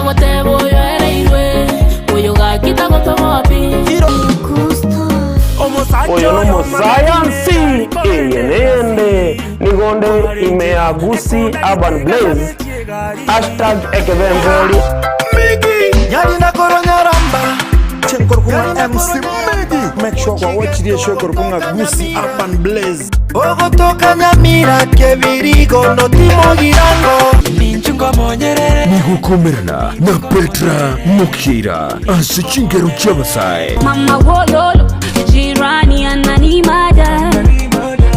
Bagoteba oyoereirwe, oyo gaki tagotoboa pi. Oyo nomosayansi, eye neyende nigo nde ime ya Gusii Urban Blaze, hashtag ekebemberi. Make sure kwawachirie eshow ekorokwa ng'a Gusii Urban Blaze. Nigokomerana na Petra Mokeira ase chingero chi'abasae. Mama wololo, jirani ananimada,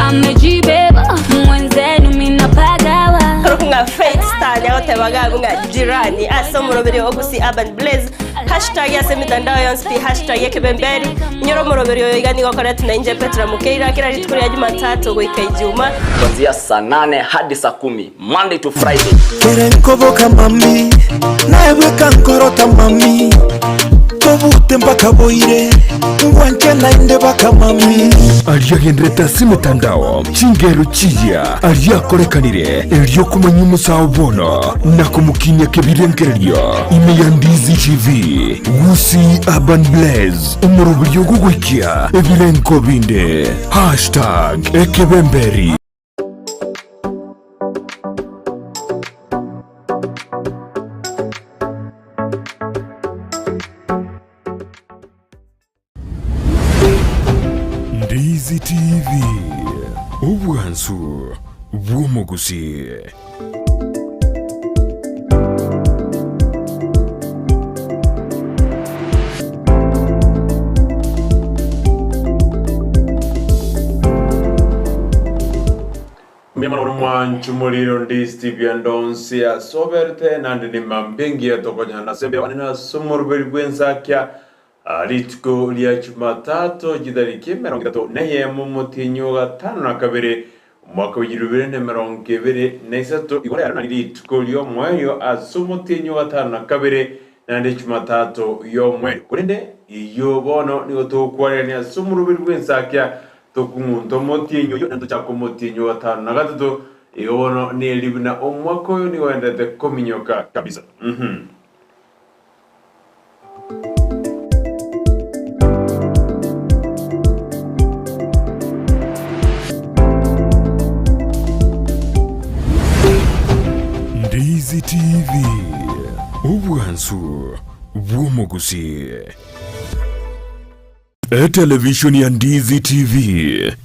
amejibeba mwenzenu minapagawa. Ng'a Faith Star niagoteba iga ng'a jirani ase omoroberi o Gusii Urban Blaze Hashtag ase emetandao yonsi pi hashtag ekebemberi. Inyora omoroberi oyo iga nigo okoretwa na inche Petra Mukeira kera rituko ria Jumatatu goika Ijuma. Kuanzia saa nane hadi saa kumi Monday to Friday. Kere nkoboka mami, naye bweka nkorota mami, tobute mpaka boire, ngwanche naende baka mami. Aria agenderete ase emetandao, chingero chiria aria akorekanire, erio komanya omosao bono na komokinia kebirengererio ime ya Ndizi TV, Gusii Urban Blaze, omoroberio ogogoikia ebirengo binde. Hashtag ekebemberi. Ndizi TV, obwansu bw'omogusii. Mbuya mono mwanchu moriro Ndizi TV ande onsi ase oberete naende nimambia engiya tokonyana ase embeyo ane ase omoroberi bw'ensakia Rituko ria Jumatatu chitariki 31 omotienyi o gatano na kabere, omwaka bw'echirubi bibere na 23, igo riaro nari rituko ri'omoerio ase omotienyi o gatano na kabere, naende Jumatatu y'omoerio. Korende eyio bono nigo togokwarerania ase omoroberi bw'ensakia, tokung'unta omotienyi oyio, na tochake omotienyi o gatano na gatato, igo bono neri buna omwaka oyo nigo oenderete kominyoka kabisa. Ndizi TV, obwansu bw'omogusii. Etelevishoni ya Ndizi TV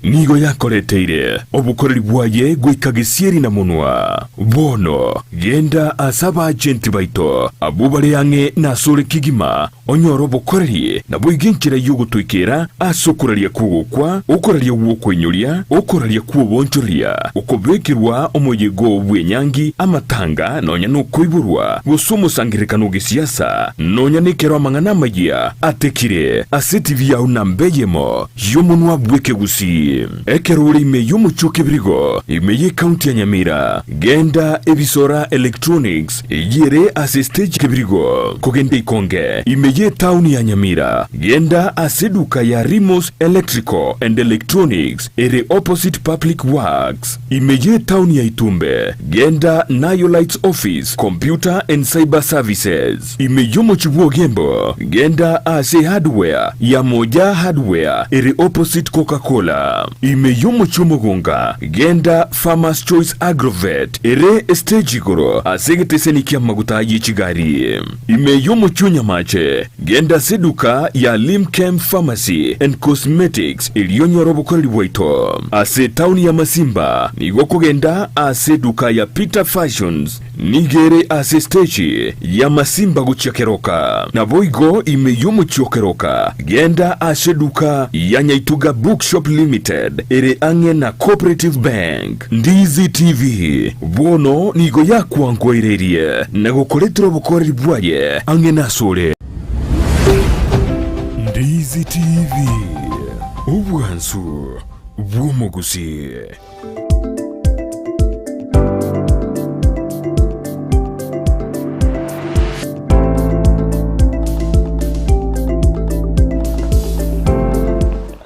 nigo yakoreteire obokoreri bwaye goika gesieri na monwa. Bono genda ase abaajenti baito abwo bare ang'e nasore kegima, onyore obokoreri, naboigo enchera y'ogotoikera ase okoraria kw'ogokwa, okoraria gw'okoinyoria, okoraria kw'oboonchoreria, okobekerwa omoyega oo bw'enyangi, amatanga, nonya nokoiborwa, gose omosangererekano o gesiasa, nonya nekero amang'ana amayia atekire ase etibi yao namba eyemo y'omonwa bw'ekegusii. Ekero ore ime y'omochie o Kebirigo, ime y'ecounty ya Nyamira, genda Ebisora Electronics eyio ere ase stage Kebirigo, kogenda Ikonge, ime y'etaoni ya Nyamira, genda ase eduka ya Rimos Electrical and Electronics ere opposite Public Works, ime y'etaoni ya Itumbe, genda Nayo Lights Office, Computer and Cyber Services. Ime y'omochie bw'Ogembo, genda ase Hardware ya Moja Hardware ere opposite Coca Cola. Ime y'omochie omogonga, genda Farmers Choice Agrovet ere estage igoro ase egeteseni ki'amaguta ye chigari. Ime y'omochie o Nyamache, genda ase eduka ya Limchem Pharmacy and Cosmetics erio onyore obokoreri bwaito. Ase etaoni ya Masimba, nigo okogenda ase eduka ya Peter Fashions Nigo ere ase esteji y'amasimba gochia keroka. Naboigo ime y'omochie o keroka, genda ase eduka ya Nyaituga Bookshop Limited ere ang'e na Cooperative Bank. Ndizi TV bono nigo yakwankoireirie na gokoretera obokoreri bwaye ang'e nasore. Ndizi TV, obwansu bw'omogusii.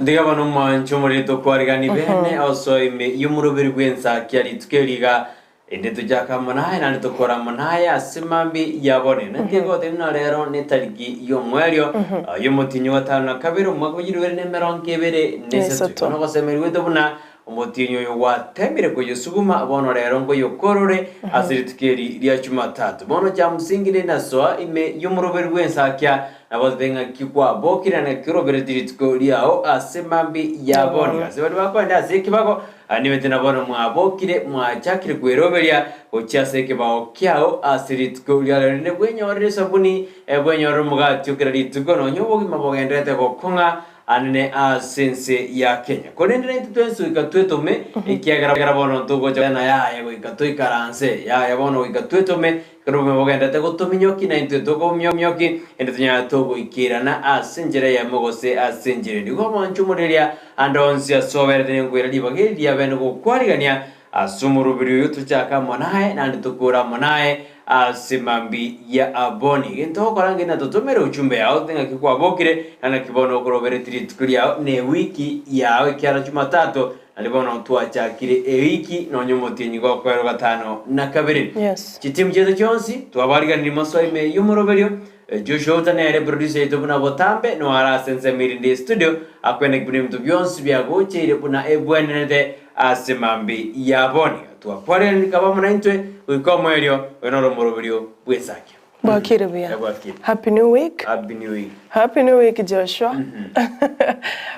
Tiga bono omwanche omoriri tokwarigani bene osoe ime y'omoroberi bw'ensakia rituko eri iga. Inde tochake amo naye, naende tokore amo naye ase mambia ya bone. Naki egotebia buna rero netariki y'omoerio y'omotienyi o gatano na kabere, omwaka bwa chilifu ibere na emerongo ebere na esato. Igo nogosemeria gwaito buna omotienyi oyo gwatemire koyosuguma, bono rero nkoyokorore ase rituko eri ria Jumatatu. Bono cha msingi ninasoa ime y'omoroberi bw'ensakia, nabotebe ng'aki kwabokire na ng'aki orobereti rituko riao ase mambia ya bone. Ase baria bakoenda ase ekebago, Nimete na bono mwabokire, mwachakire kweroberia gochia ase ekebao kiao ase rituko ria rero. Rende bwenyorere esabuni, bwenyorere omogati o kera rituko, nonya obogima bogendererete gokong'a anene ase ense ya Kenya. Korende naintwe twensi goika twetome, ekiagera bono ntogocha na yaya goika toikaranse, yaya bono goika twetome, Ekero obogima bogendererete gotominyokia, naintwe tokobominyokia, ende tonyare togoikerana ase enchera eyemo gose ase enchera ende. Igo omwanche omoreria ande onsi ase oberete nenkwera ribaga eri riabene gokwarigania ase omoroberi oyo tochake amo naye, naende tokore amo naye ase mambia ya aboni. Egento ogokora ng'ina totomere ujumbe yao tote ng'aki kwabokire, na ng'aki bono okoroberetie rituko riao na ewiki yao ekiara Jumatatu Naende bono twachakire ewiki nonya omotienyi gokoerwa gatano na kabere. Yes. Chitimu chiaito chionsi twabariganirie masoa ime y'omoroberio. Joshua Outa nere producer yaito buna botambe noare ase ensemo erinde estudio akwene buna ebinto bionsi biagocheire buna ebwenerete ase mambi ya boni. Twakwareranire kaba amo naintwe goika omoerio oyo noro omoroberio bw'ensakia. Bwakire buya. Bwakire. Happy new week. Happy new week. Happy new week Joshua.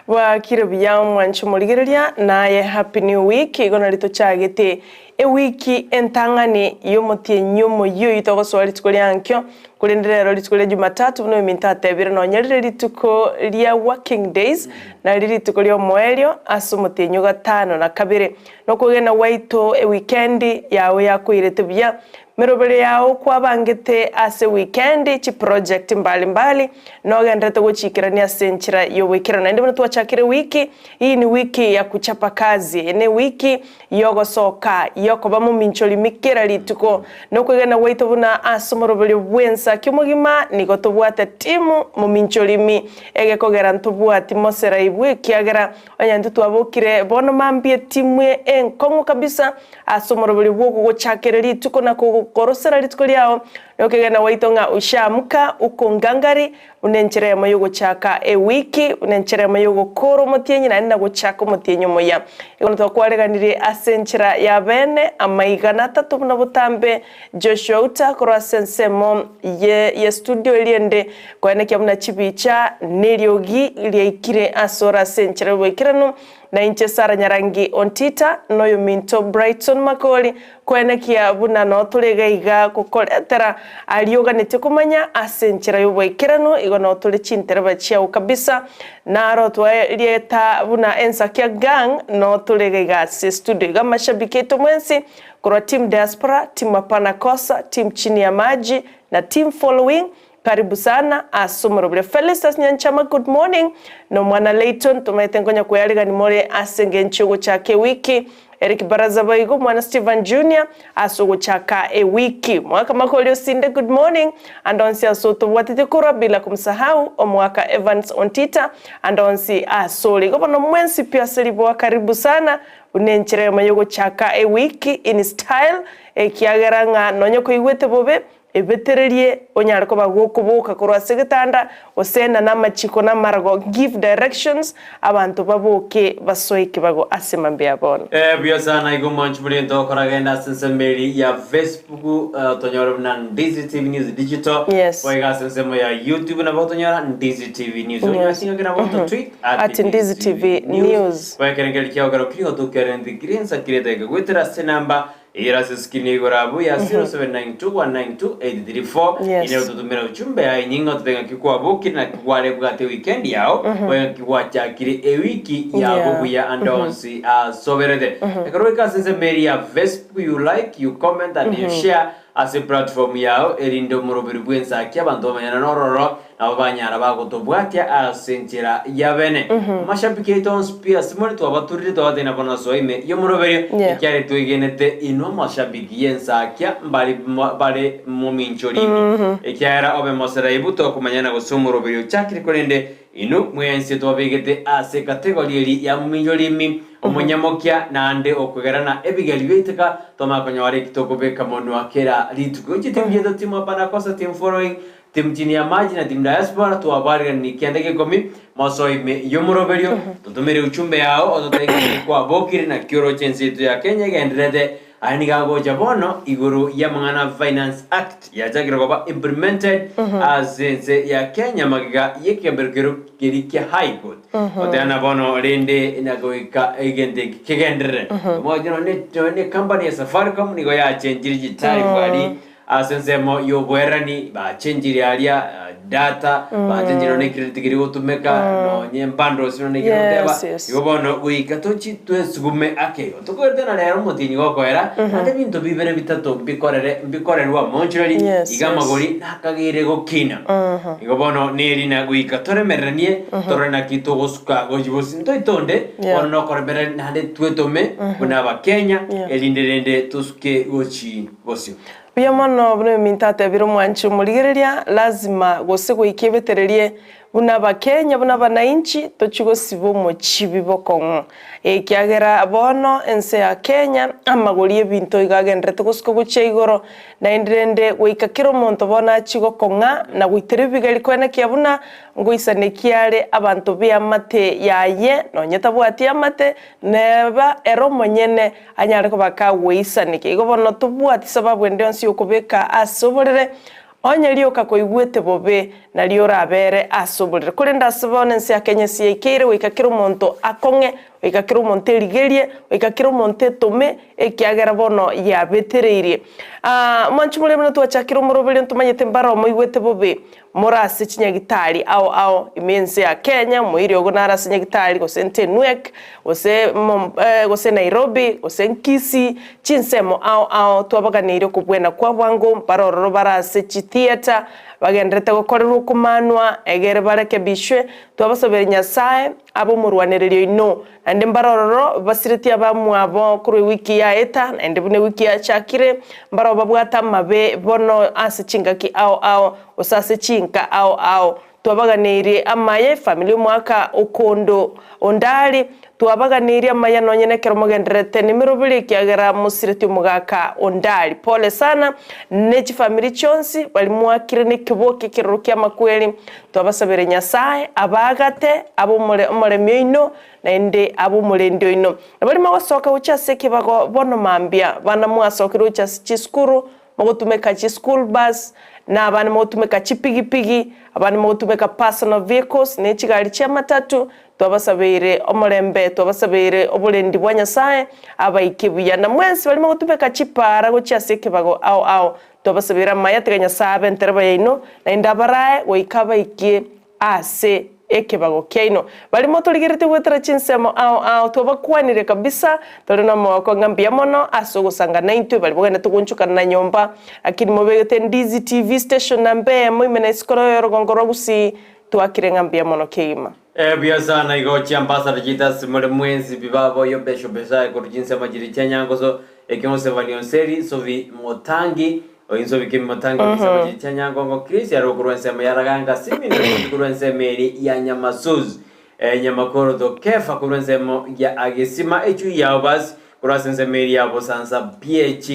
Bwakire buya omwanchi omorigereria naye happy new week igo nari tochagete ewiki entang'ani y'omotienyi omoyio oyio togosoa rituko ria nkio korende rero rituko ria jumatatu buna oyominto atebire nonya rire rituko ria working days nari rituko ria omoerio ase omotienyi o gatano na kabere nokwegena gwaito ewikendi yago yakoirete buya Meroberi yao kwabangete ase wikendi chiproject mbali mbali nogenderete gochiikerania ase enchera y'oboikeranu. Naende buna twachakire wiki, hii ni wiki ya kuchapa kazi, eye ne wiki y'ogosoka, y'okoba mominchorimi kera rituko. Nokwegena gwaito buna ase omoroberio bw'ensaki omogima nigo tobwate timu mominchorimi, egekogera ntobwati moseraibwe ekiagera onye intwe twabokire bono mambia etimu enkong'u kabisa Ase omoroberio bw'ogogochakera rituko na kogokorosera rituko riao, nokegena gwaito ng'a ushaamka uko ngangari, buna enchera eyemo y'ogochaka ewiki, buna enchera eyemo y'ogokoora omotienyi naende na gochaka omotienyi omoyia. Igo ntwakwareganirie ase enchera ya bene amaigana atato buna botambe Joshua Uta korwa ase ensemo ye ye studio eria ende koenekia buna chibicha neriogi riaikire asore ase enchera y'oboikeranu Na inche Sara Nyarangi Ontita, na oyominto Brighton Makori, koenekia buna noo tore iga iga gokoretera aria oganetie komanya ase enchera y'oboikeranu, igo noo tore chintereba chiao kabisa, naro twarieta buna Ensakia Gang, noo tore iga iga ase studio iga amashabiki aito mwensi, korwa team Diaspora, team Hapana Kosa, team Chini ya Maji, na team Following, Karibu sana ase omorobrio Felistus Nyanchama good morning na omwana Layton tomaete nkonya kwearigani more ase engencho yogochaka ewiki Eric Baraza boigo omwana Steven Junior ase ogochaka ewiki Mwaka Makori Osinde good morning ande onsi ase otobwatetie korwa bila kumsahau omwaka Evans Ontita ande onsi ase ore igo bono mwensi pi ase riboa karibu sana buna enchera eyemo yogochaka ewiki in style ekiagera ng'a nonye koigwete bobe Ebetererie onyare koba gokoboka korwa ase egetanda, gose enana amachiko na amarago, give directions, abanto baboke basoe ekebago ase mambia bono. Buya sana igo mwanchi murente okoragenda ase ensemo eri ya Facebook otonyore buna Ndizi TV News Digital Yes. boigo ase ensemo ya YouTube nabo otonyora Ndizi TV News News. Onyora chingaki nabo oto tweet At Ndizi TV News. Boekerengerio kiao kero kiri gotokerenti kiri nsakirete egegwetera ase enamba Eyere ase eskrini igoro abwo ya 0792192834 Yes. ine ototomera ujumbe yaye nyinga ototebe ng'aki kwabokire naki kwarebwate weekend yao oye ng'aki gwachakire ewiki yago Yeah. buya ande onsi asoberete ekero goika ase ensemo eria ya Facebook you like you comment and you share ase platform yao erinde omoroberi bw'ensaki abanto bamanyane nororo Nabo banyara bagotobwatia ase enchera ya bene. Amashabiki aito onsi pi ase more twabaturire twabatebia bono soa ime y'omoroberio, Yeah. ekiagera twegenete inwe amashabiki y'ensakia mbari bare mominchori ime. Ekiagera obe moseraibu tokomanyana gose omoroberio ochakire korende inwe mwensi twabegete ase ekategori eria ya mominchori ime. Omonyamokia naende okogerana ebigeri biaiteka, twamanya konyora eki tokobeka monwa kera rituko. Inche team yaito team hapana kosa team following team chini ya maji na team diaspora twabaariganirie kianda gia ikomi mosoe ime y'omoroberio totomere uchumbe yao ototebie ng'aki kwabokire naki oroche ense yaito ya Kenya egendererete Aya nigo agocha bono igoro y'amang'ana Finance Act yachakire koba implemented ase ense ya Kenya magega y'ekegambero kero keria kia High Court. Goteana bono rende na goika egento eki kegenderere. Omochie nonye nonye ne company ya Safaricom nigo yachenchire chitarifu aria Ase ensemo y'oboerani bachenchirie aria data, bachenchirie nonya ecredit keria gotumeka, nonye bundles nonya ekero goteba, Yes, yes. igo bono goika tochi twesugume ake igo. Tokoirete na rero omotienyi gokoera, naende ebinto bibere bitato mbikorere mbikorerwe amonchoreri, Yes, iga yes. amagori nakageire gokina. Igo bono nerina goika toremereranie, torore naki togosuka gochia bosio. Ntoitonde, Yeah. bono nokoremererania naende twetome buna abakenya, Yeah. erinde rende tosuke gochi bosio. Buya mono buna oyominto atebire omwanchi omorigereria, lazima gose goika ebetererie buna abakenya buna abanainchi tochie gosiba omochibi bokong'u ekiagera bono ense ya Kenya amagori ebinto iga agenderete gosuka gochia igoro naende rende goika kera omonto bono achie gokong'a na goitera ebigeri koenekia buna ngoisanekia are abanto beamate yaye nonye tabwati amate neba ere omonyene anyare koba kagweisanekia. Igo bono tobwati sababu ende yonsi y'okobeka ase oborere, onye rioka koigwete bobe, nario orabere ase oborere. Korende ase bono ense ya Kenya ase yaikeire, goika kera omonto akong'e, goika kera omonto erigerie, goika kera omonto etome, ekiagera bono yabetereirie. Mwanche more buna twachakire omoroberio ntomanyete mbare omoigwete bobe, More ase chinyagitari ao ao ime ense ya Kenya, omoiri ogo nare ase nyagitari gose Tenwek, gose gose Nairobi, gose Kisii, chinsemo ao ao twabaganeirie okobwena kwa bwango, mbare ororo bare ase chitheatre, bagendererete gokorerwa okomanwa, egere barekebishwe, twabasabere Nyasae abe omorwanereri oino. Naende mbare ororo basiretie abamwabo korwa ewiki yaeta, naende buna ewiki yachakire, mbarabwo babwate amabe bono ase chingaki ao ao, gose ase chinka ao ao. Twabaganeirie amaya efamiri omwaka okondo ondari, twabaganeirie amaya nonye nekero mogendererete nemeroberi ekiagera mosiretie omogaka ondari. Pole sana ne chifamiri chionsi bari mwakire nekeboki ekeroro kiamakweri, Twabasabere Nyasae abaagate abe omoremi oino, naende abe omorendi oino. Na baria mogosoka gochia ase ekebago bono mambia, bana mwasokire gochia ase chisukuru, mogotumeka chischool bus, na abande mogotumeka chipigipigi, abande mogotumeka personal vehicles, ne chigari chi'amatatu, twabasabeire omorembe, twabasabeire oborendi bwa Nyasae, abaike buya. Na mwensi baria mogotumeka chipaara gochia ase ekebago ao ao, Twabasabera amaya, tiga Nyasae abe entereba yaino, naende abarae goika abaikie ase ekebago kiaino. Baria motorigeretie goetera chinsemo ao ao, twabakwanire kabisa, tore nomogoko ng'a mbuya mono ase ogosanga naintwe baria bogenderete goonchokana na nyomba. Lakini mobegete Ndizi TV station namba eyemo ime na isiko royo orogongo rwa Gusii, twakire ng'a mbuya mono kegima. Buya sana igo chiambassador chiaito ase more mwensi pi baba oyo Bishop Isaiah korwa chinsemo chiria chia Nyangoso ekio Museveni Onseri Sobi Motangi oyo Nsobi Kimi Motangi korwa chinsemo chiria chia Nyangongo Chris arwe korwa ensemo ya Raganga Simeon Omondi korwa ensemo eri ya Nyamasus Nyamakoroto Kefa korwa ensemo ya Agesima Echui yao basi korwa ase ensemo eri ya Bosansa PH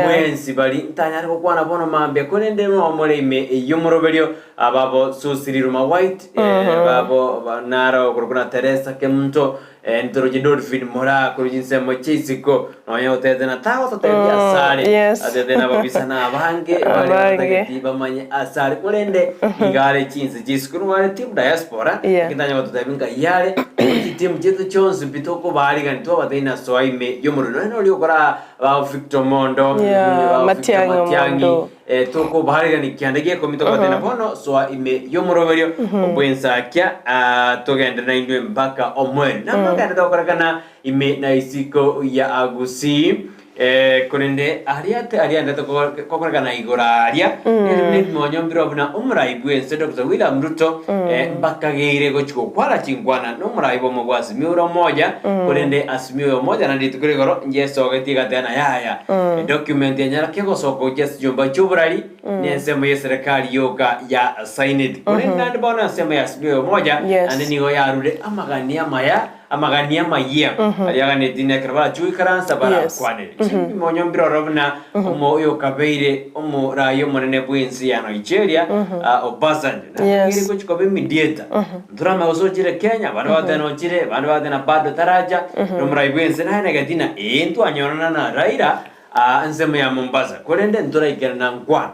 Mwensi bari ntanyare gokwana bono mambia, korende nomore ime y'omoroberio, ababo Susi Riruma White, babo naro okorokwa na Teresa Kemunto, ntoroche Dolphin Moraa korwa chinsemo chia isiko, nonya otete na tagototebia asare, atete nababisa na abange bare batageti bamanye asare, korende nigo are chinse chia isiko, nigo are team diaspora, lakini tanya gototebia nkai are, chitimu chiaito chionsi pi tokobaarigania twabatebia nasoa ime y'omorero, nonya noria okora Bao Victor Mondo, Yeah, bao Victor Matiang'i Matiang'i, Omondo. eh, tokobaarigani kianda gia ikomi togobatebia bono soa ime y'omoroberio obwensakia ah, togende naintwe mpaka omoerio. Namagende tokorekana ime na isiko ya Agusii eh, korende aria te aria ande toko- kokorekana igoro aria nebimonyo mbirobio buna omorai bwense Dr. William Ruto eh, mbakageire gochia gokwara chinkwana nomorai bw'omo bwa Azimio la Umoja korende Azimio ya Umoja naende rituko rigoro njesogetie egateba na yaya edocument enyara ki egosoka gochia ase chinyomba chi'oborari na ensemo y'eserekari yoka ya signed. Korende naende bono ensemo ya Azimio ya Umoja naende nigo yarure amagani amaya. Amagani amayia aria aganetie nekero barachie goikaransa barakwanere. Chibimonyo mbiroro buna omo oyokabeire omoraia omonene bw'ense ya Nigeria, Obasanjo, nakageire gochia koba emediator. Ntoramanye gose ochire Kenya, abande bagoteba nochire, abande bagoteba bado taracha, nomorai bw'ense naye nageti ng'a ee ntwanyorana na Raila ensemo ya Mombasa, korende ntoraikerana nkwana.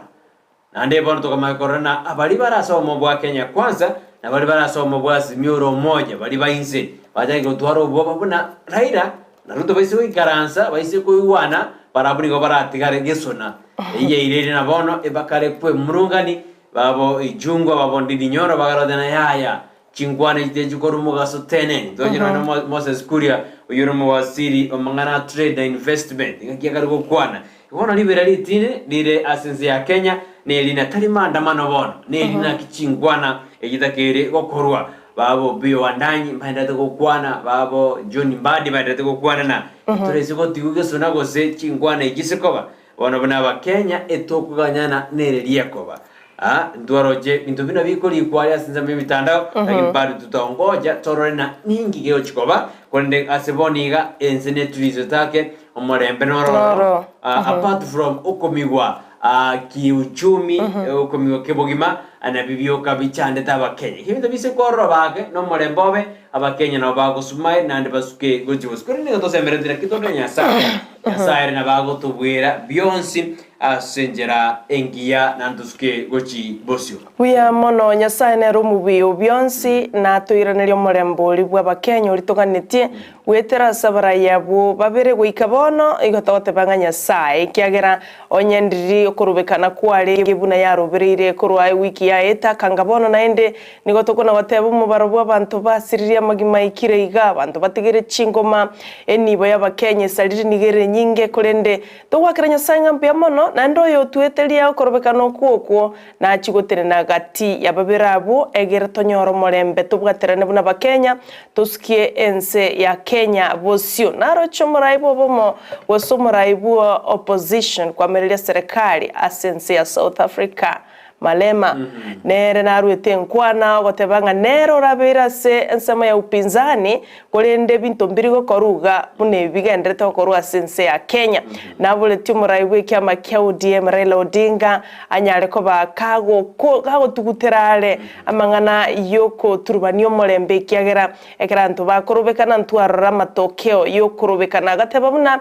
Naende bono tokamanya korora na abaria bare ase obomo bwa Kenya Kwanza, na baria bare ase obomo bwa Azimio la Umoja, baria ba inse, bachake gotwara obwoba buna Raila na Ruto baise goikaransa, baise koigwana, barabwo nigo baratigare gesona. Eyio yairire na bono ebakare kwemurungani, babo Ichung'wa, babo Ndindi Nyoro bagarote na yaya, Chinkwana echi tichikorwa omogaso teneni. Toche nonya na Moses Kuria, oyio ore omowaziri omong'ana a trade na investment, ng'aki akare gokwana. Bono ribera ritindi rire ase ense ya Kenya neri na tari maandamano bono, neri naki chinkwana echitakeire gokorwa. Babo Opiyo Wandanyi mbaenderete gokwana, babo John Mbadi baenderete gokwana na ntoraise gotigwa gesona gose chinkwana echi chikoba. Bono buna Abakenya etokoganyana nere riekoba. Aa, ntwaroche binto buna bikorikwa aria ase ensemo y'emitandao, lakini bado tutaongoja torore na ninki gegochi koba, korende ase bono iga ense neturisete ake, omorembe nororo, Noro. Ah, apart from okomigwa ah, kiuchumi, eh, okomigwa kebogima, ah, nabio bioka bichandete Abakenya. Ebinto bise kwororoba ake, nomorembe obe, Abakenya nabo bagosumai naende basuke gochia bosio. Korende nigo tosemeretie naki tore na Nyasae, Nyasae ere nabo agotobwera bionsi ase enchera engiya naende tosuke gochia bosio. Buya mono, Nyasae nere omobuya o bionsi, natoiranerie omorembe oria bw'Abakenya oria toganetie, goetera ase abarai abwo babere goika bono, igo togoteba ng'a Nyasae, ekiagera onye ndiri okorobekana kwarenge buna yarobereire korwa ewiki yaeta, kanga bono naende Nigo tokona goteba omobaro bw'abanto basiririe amagima aikire iga, abanto batigire chingoma, enibo y'Abakenya esarire nigo ere enyinge, korende togoakera Nyasae ng'a mbuya mono, naende oyo otueteria okorobekana okwo okwo nachie gotenena gati ya babere abwo, egere tonyore omorembe tobwaterane buna Abakenya, tosukie ense ya Kenya bosio. Naroche omorai bw'obomo gose omorai bwa opposition koamereria serikali ase ense ya South Africa. Malema, nere naruete enkwana ogoteba ng'a nere orabeire ase ensemo ya upinzani, korende ebinto mbiri gokorwa iga buna ebi bigenderete gokorwa ase ense ya Kenya. Naboretie omorai bw'ekiama kia ODM Raila Odinga anyare koba kagoko kagotugutera are amang'ana y'okoturubania omorembe ekiagera Ekero abanto bakorobekana ntwarora amatokeo y'okorobekana. Agateba buna,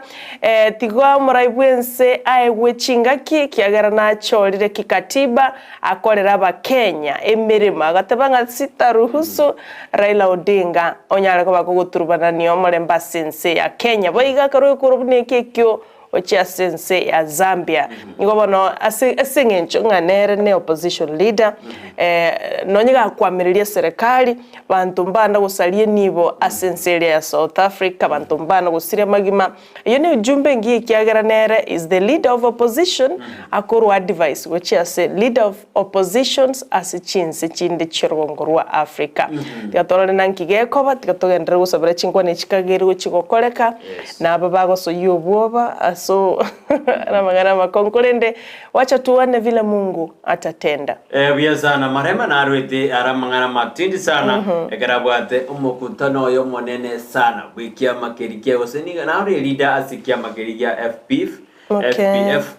Tiga omorai bw'ense aegwe chingaki, ekiagera nachorire kikatiba akorere Abakenya emeremo. Agateba ng'a sitaruhusu Raila Odinga onyare koba kogoturubanania omorembe ase ense ya Kenya. Boigo akarua ekeoro buna eke ekio Gochia ase ense ya Zambia. Nigo bono ase ase eng'encho ng'a nere ne opposition leader, nonye gakwamireria eserekari, banto mbana gosaria enibo ase ense eria ya South Africa, banto mbana gosiria amagima. Eyio ne ujumbe engiya ekiagera nere is the leader of opposition, akorwa advice gochia ase leader of oppositions ase chinse chinde chi'orogongo rwa Africa. Tiga torore nanki gekoba, tiga togenderere gosabera chinkwana echi chikagere gochia gokoreka, na aba bagosoyia obwoba ase amang'ana amakong'u, korende wacha tuone vile Mungu atatenda. Eh, buya sana Marema narwete are amang'ana amatindi sana ekero abwate omokutano oyo omonene sana bw'ekiama keria kia gose nigo naro elida ase ekiama keria gia FPF Okay. FPF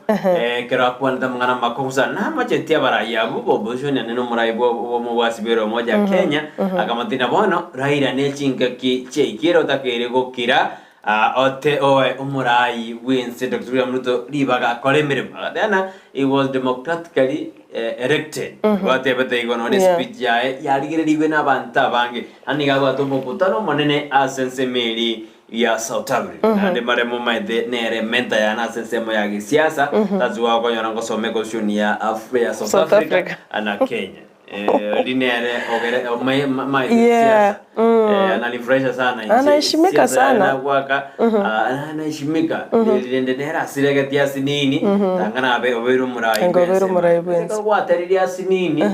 ekero akwanete amang'ana amakong'u sana namacheti abarai abwo b'opposition naende na omorai bwa bw'omobwasi bw'ere omoja Kenya akamotiina bono Raila ne chingaki chiaikire otakeire gokira ah, ote oe omorai bw'ense Dr. William Ruto ribaga akore emeremo agateba ng'a he was democratically eh, elected batebete igo nonye Yeah. speech yaye yarigererigwe na abanto abange naende nigo abwate omokutano omonene ase ensemo eria ya South Africa. Naende mare momaete nere mentor yane ase ensemo ya gesiasa, that's why okonyora ngosoma econstitution ya Af ya South, South Africa, Africa. na Kenya. Eh, eri nere ogere omae- ma- maete Yeah, siasa. Eh, ananifurahisha sana inche. Anaheshimika Siasa sana. nagwaka, ah, anaheshimika. Rende nere asiregeti asinini, tang'ana abe obeire omorai Anga obeire bwense. omorai bwense. Ekero gwateririe asinini,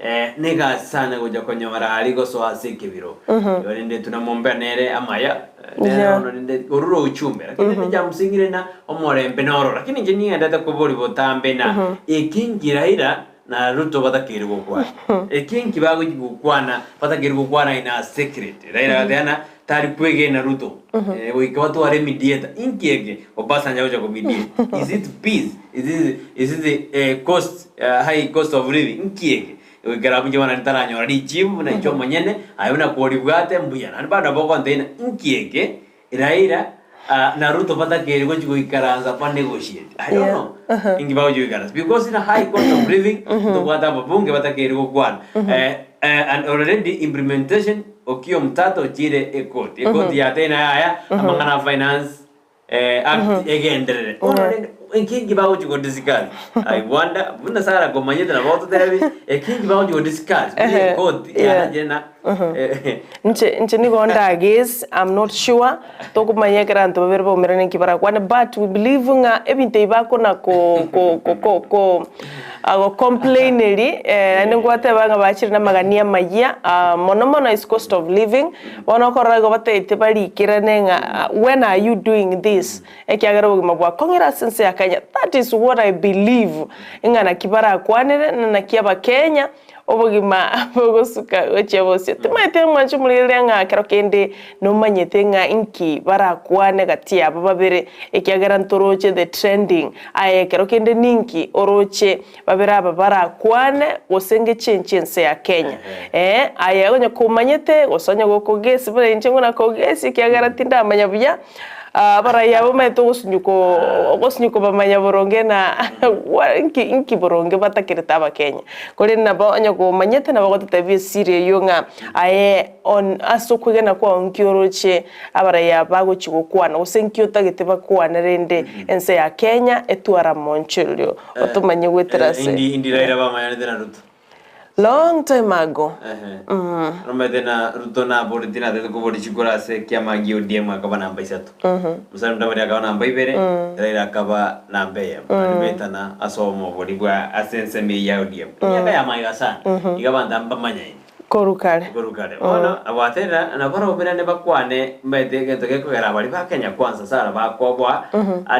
Eh, negasi sana gocha konyora aria gosoa ase ekebiro. Igo rende tunamwombera nere amaya, eh, nere Yeah. bono rende orure ochumbe. Lakini rende jamsingire na omorembe noro. Lakini inche ning'endete koboria botambe na eki nkiraira. na Ruto batakeire gokwana. Eki nki bagochi gokwana batakeire gokwana in a secret. Raila agateba ng'a tari kwegena Ruto eh, goika batware emediator. Inki eke Obasanjo agocha ko mediate? Is it peace? Is it, is it eh, cost, eh, high cost of living? Inki eke? Goikera abwo inche bono ntaranyora richibu buna inche omonyene, aye buna koribwate mbuya. Naende bado nabo ogontebia ng'a inki eke Raila na Ruto batakeire gochia goikaransa ba negotiate. I don't know. Inki bagochia goikaransa. Because in a high cost of living, ntobwate ababunge batakeire gokwana. Eh, eh, and already implementation Okiya Omtata ochire ekoti. Ekoti yatebire naye aya, amang'ana a finance eh, act egenderere. Bono rende, inki inki bagochia go discuss? I wonder, buna Sarah komanyete nabo ototebi, eki inki bagochia go discuss? Buna ekoti yanachire na Inche inche nigo ndagese I'm not sure tokomanya ekero abanto babere baumerane nki barakwane but we believe ng'a ebinto ebi bakona ko ko ko ko ko go complain eri naende ngwateba ng'a bachire na amagani amayia mono mono is cost of living bono okorora igo batagete barikerane ng'a when are you doing this ekiagera obogima bwakong'ire ase ense ya Kenya that is what I believe ng'a naki barakwanere na naki abakenya Obogima bogosuka gochia bosio. Timanyeti omwancho omorigereria ng'a kero kende nomanyete ng'a inki barakwane gati yabo babere, ekiagera ntoroche the trending. Aye ekero kende ninki oroche babere aba barakwane gose ngechenchie ense ya Kenya? Ee, aye onye komanyete gose onye gokogesi buna inche ng'o nakogesi ekiagera tindamanya buya. Abarai aba bamaete ogosunyuka ogosunyuka bamanya boronge na inki inki boronge batakerete abakenya. Korende nabo onye komanyete nabo ogototebia esiri eyio ng'a aye on ase okwegena kwao nki oroche abarai aba bagochia gokwana gose nki otagete bakwane rende ense ya Kenya etware amonchorio otomanye goetera ase. Indi indi Raila bamanyanete na Ruto. Long time ago. Nomanyete na Ruto naboreti natete koboria chikura ase ekiama gia ODM akaba namba isato. Musalia Mudavadi akaba namba ibere, Raila akaba namba eyemo. Naende baetana ase omobori bwa ase ensemo eyio ya ODM. Emiaka ya magega sana, iga abanto aba mbamanyaine. Korwa kare. Korwa kare. Bono abaterera nabarobwo naende bakwane omanyete egento gekogera baria ba Kenya Kwanza sana bakoboa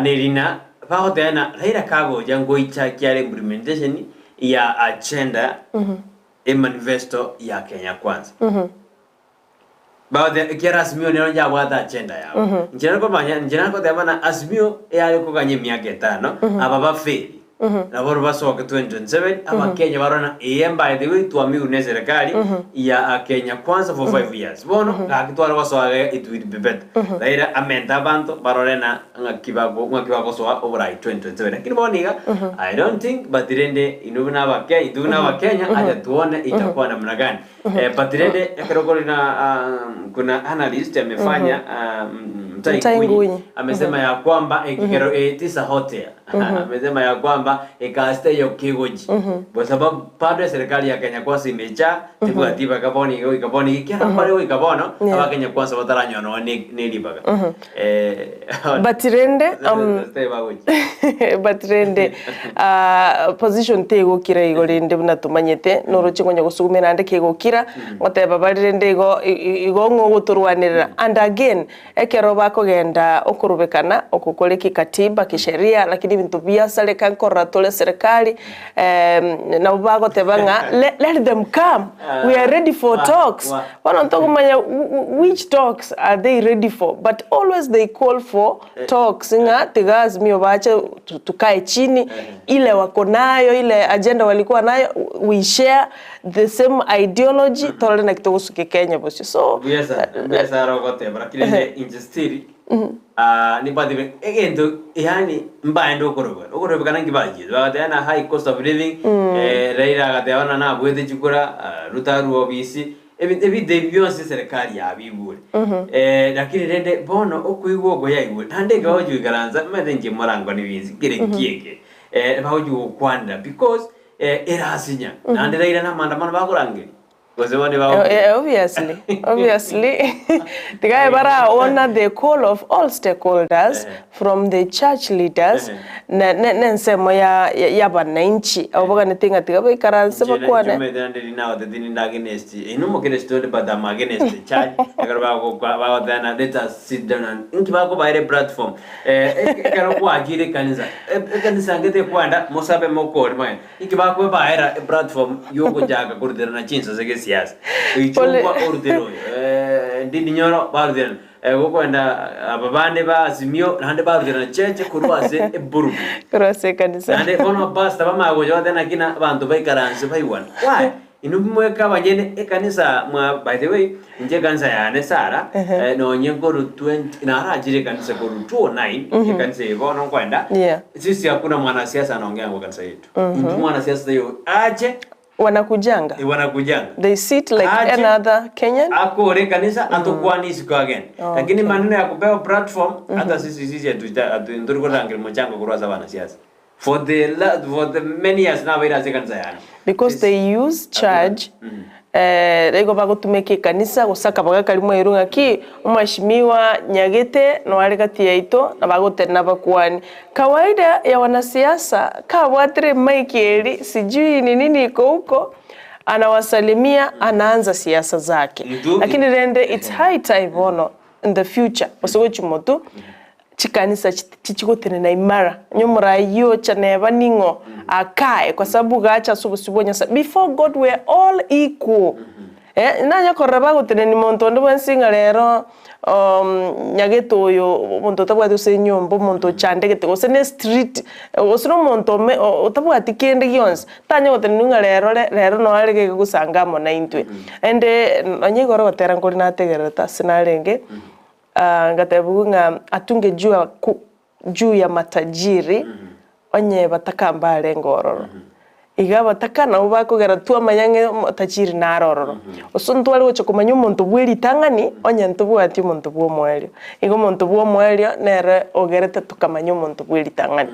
nerina bagoteba ng'a Raila kagocha ngoichakia are implementation ya agenda e manifesto ya Kenya Kwanza. Bagote ekiara Azimio nero yabwate agenda yabo. Inche nakomanya inche nakoteba na Azimio eyare koganya emiaka etano aba baferi nabo basoke 2027 abakenya barore na eye mbaete goitwamiwu ne serikali ya Kenya Kwanza for 5 years. Bono gaki tware gosoa iga it will be better. Raila amente abanto barore na ng'aki bago ng'aki bagosoa oborai 2027 lakini bono iga I don't think but rende inwe buna abake intwe buna abakenya acha tuone itakuwa namna gani eh, but rende ekero kore na um, kuna analyst amefanya um, Mutahi Mutahi Ngunyi Ngunyi. amesema ya kwamba ekero it is a hotel amesema ya kwamba ekasita eyo kegochi kwa sababu bado serikali ya Kenya kwanza imejaa tibwati baka bono iga goika bono iga ekiagera mbare goika bono abakenya kwanza bataranyora nonya ne ne ribaga eh But rende but rende position tegokira igo rende buna tomanyete noroche konya gosugumia naende kegokira ngoteba bare rende igo igo ng'o ogotorwanerera and again ekero bakogenda okorobekana oko kore kikatiba kisheria lakini ebinto biasareka nkorora tore serikali nabo bagoteba ng'a let them come we are ready for talks bono ntokomanya which talks are they ready for but always they call for talks ng'a tiga Azimio bache tukae chini ile wako nayo ile agenda walikuwa nayo we share the same ideology torore naki togosukia Kenya bosio so Mbuya sana, mbuya sana ogoteba lakini rende inche still ah, nimbwate be- egento yaani mbaende okorobeka okorobekana nki bachiete bagateba na high cost of living eh, Raila agateba buna nabwete chikura ah, Ruto arwe obisi ebi- ebinto ebi bionsi eserekari yabigure eh, lakini rende bono okoigwa oko yaigure naende ekero bagochi goikaransa omanyete inche morango nibinsi kere nki eke eh, bagochi gokwanera because eh, erasinya naende Raila na amaandamano bakorangeria. Gose bono nibagokirie. Eh, eh, obviously, obviously. Tiga bara honor the call of all stakeholders from the church leaders ne ne nensemo ya ya ya bananchi abo baganete ng'a tiga baikaranse bakwane. Chumete naende rinagoteti ninde against inwe omokristo onde but I'm against the church ekero bagokwa bagoteba let us sit down and inki bakobaera eplatform eh, ekero gwachire ekanisa ekanisa ngete ekwenda mosabe mokore moe Inki bakwebaera eplatform yogochaka koruterana chinsase gesiasa? Oichungwa orutere oyo, eh, Ndindi Nyoro baruterana, eh, gokoenda aba bande ba Azimio naende baruterana cheche korwa ase eburubi. Korwa ase ekanisa. Naende bono pastor bamanya gocha batebe naki na abanto baikaranse baigwane. Why? Inwe mweka abanyene ekanisa mwa by the way, inche ekanisa yane Sarah, eh, nonye nkorwa 20 narachire ekanisa korwa 2009, ekanisa eye bono nkoenda, Yeah. sisi hakuna mwanasiasa anaongea kwa kanisa yetu. Mtu mwanasiasa yo ache Wanakujanga. eh, wanakujanga They sit like Ache. any other Kenyan. akore ekanisa atokwane isiko agende Okay. lakini maneno ya kupewa platform hata sisi sisi hatuita- hatu- nturikorangira mochango korwa ase abanasiasa For the la, for the many years nabeire ase ekanisa yane. Because they use church eh, igo bagotumeka ekanisa gose akabaga karia mwairwe ng'aki omweshimiwa nyagete noare gati yaito na bagotenena abakuani. Kawaida ya wanasiasa kabwatire emic eri sijui ni nini iko huko anawasalimia anaanza siasa zake. Ntu- Lakini rende it's high time bono in the future gose gochia motwe Chikanisa tichigotenena imara, onye omoraai ocha neba ning'o akae, kwa sababu gacha ase obosio bwa Nyasae. Before God we are all equal. Eh, nanye korora bagotenenia monto onde bwensi ng'a rero nyagete oyo omonto otabwati gose enyomba, omonto ochandegete, gose ne street, gose na omonto ome otabwati kende gionsi, tanya goteneniwa ng'a rero re rero noyo arenge gosanga amo naintwe. Ende nonye igoro ogotera nkore nategererete ase narenge. Ngatebiwa ng'a atungejua ku juu ya matajiri onye bataka mbarenge ororo. Iga abataka nabo bakogera twamanya ng'a omotajiri nare ororo. Gose ntware gocha komanya omonto bwe ritang'ani onye ntobwati omonto bwa omoerio. Igo omonto bwa omoerio nere ogerete tokamanya omonto bwe ritang'ani.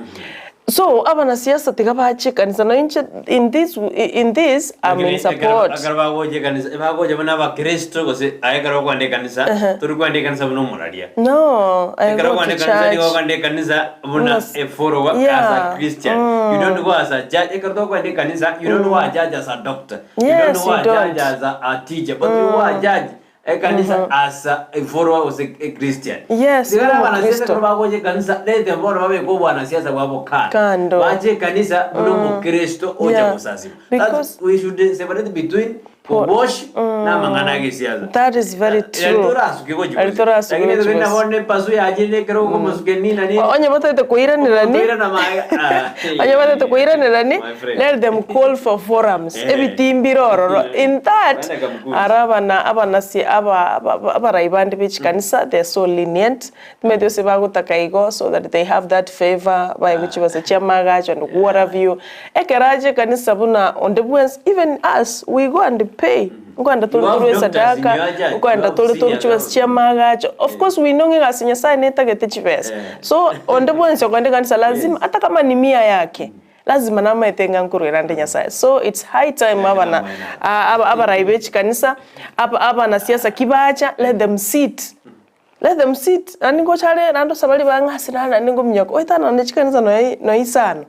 So abanasiasa tiga bache ekanisa na inche in this in this I'm in Lakini support. ekero bagocha ekanisa bagocha buna abakristo gose aye ekero okoenda ekanisa tori koenda ekanisa buna omoraria. No, I Ekero go okoenda to ekanisa nigo church. okoenda ekanisa buna Buna a follower as a yeah, Christian. You don't go as a judge. Ekero tokoenda ekanisa you don't go a judge as a doctor. You Yes, don't go you a don't. judge as a, a teacher. But you go a judge Ekanisa as a follower gose a Christian. Yes, Sigara buna abanasiasa Omokristo. ekero bagocha ekanisa reta bono babeke obwanasiasa bwabo kando. Kando. Bache ekanisa buna omokristo ocha Yeah. gosasima. Because- That's, we should separate between oboshi na amang'ana a gesiasa. That is very true. Eri torasuke gochi Eri gochi. torasuke Lakini gochi tobina gochi. bono epasu yachire ekero okomosuke nina nini. Onye batagete koiranerani Okoirana maega. Ah, onye batagete koiranerani My friend. let them call for forums Eh. ebitimbire ororo in that Bana kamkunzi. ara abana abanasi aba aba- abarai bande be chikanisa they are so lenient timanyete gose bagotaka igo so that they have that favor baegwe chibesa chia amagacho and what have you ekero ache ekanisa buna onde bwensi even us we go and pay Nkoenda tore You have torue doctors in your esadaka, church, you nkoenda have tore senior torue chibesa chia amagacho. Of course we know ng'a egasi Nyasaye netagete chibesa. So onde bwensi okoenda ekanisa lazima ata kama ni mia yake, lazima namaete ng'a nkoruera ande Nyasaye. So it's high time abana abarai be chikanisa, abanasiasa ki bacha, let them sit. Let them sit, naende ngocha are naende osaba ribaga ng'a ase nare naende ngominyoka, oetana naende chikanisa nonya nonya isano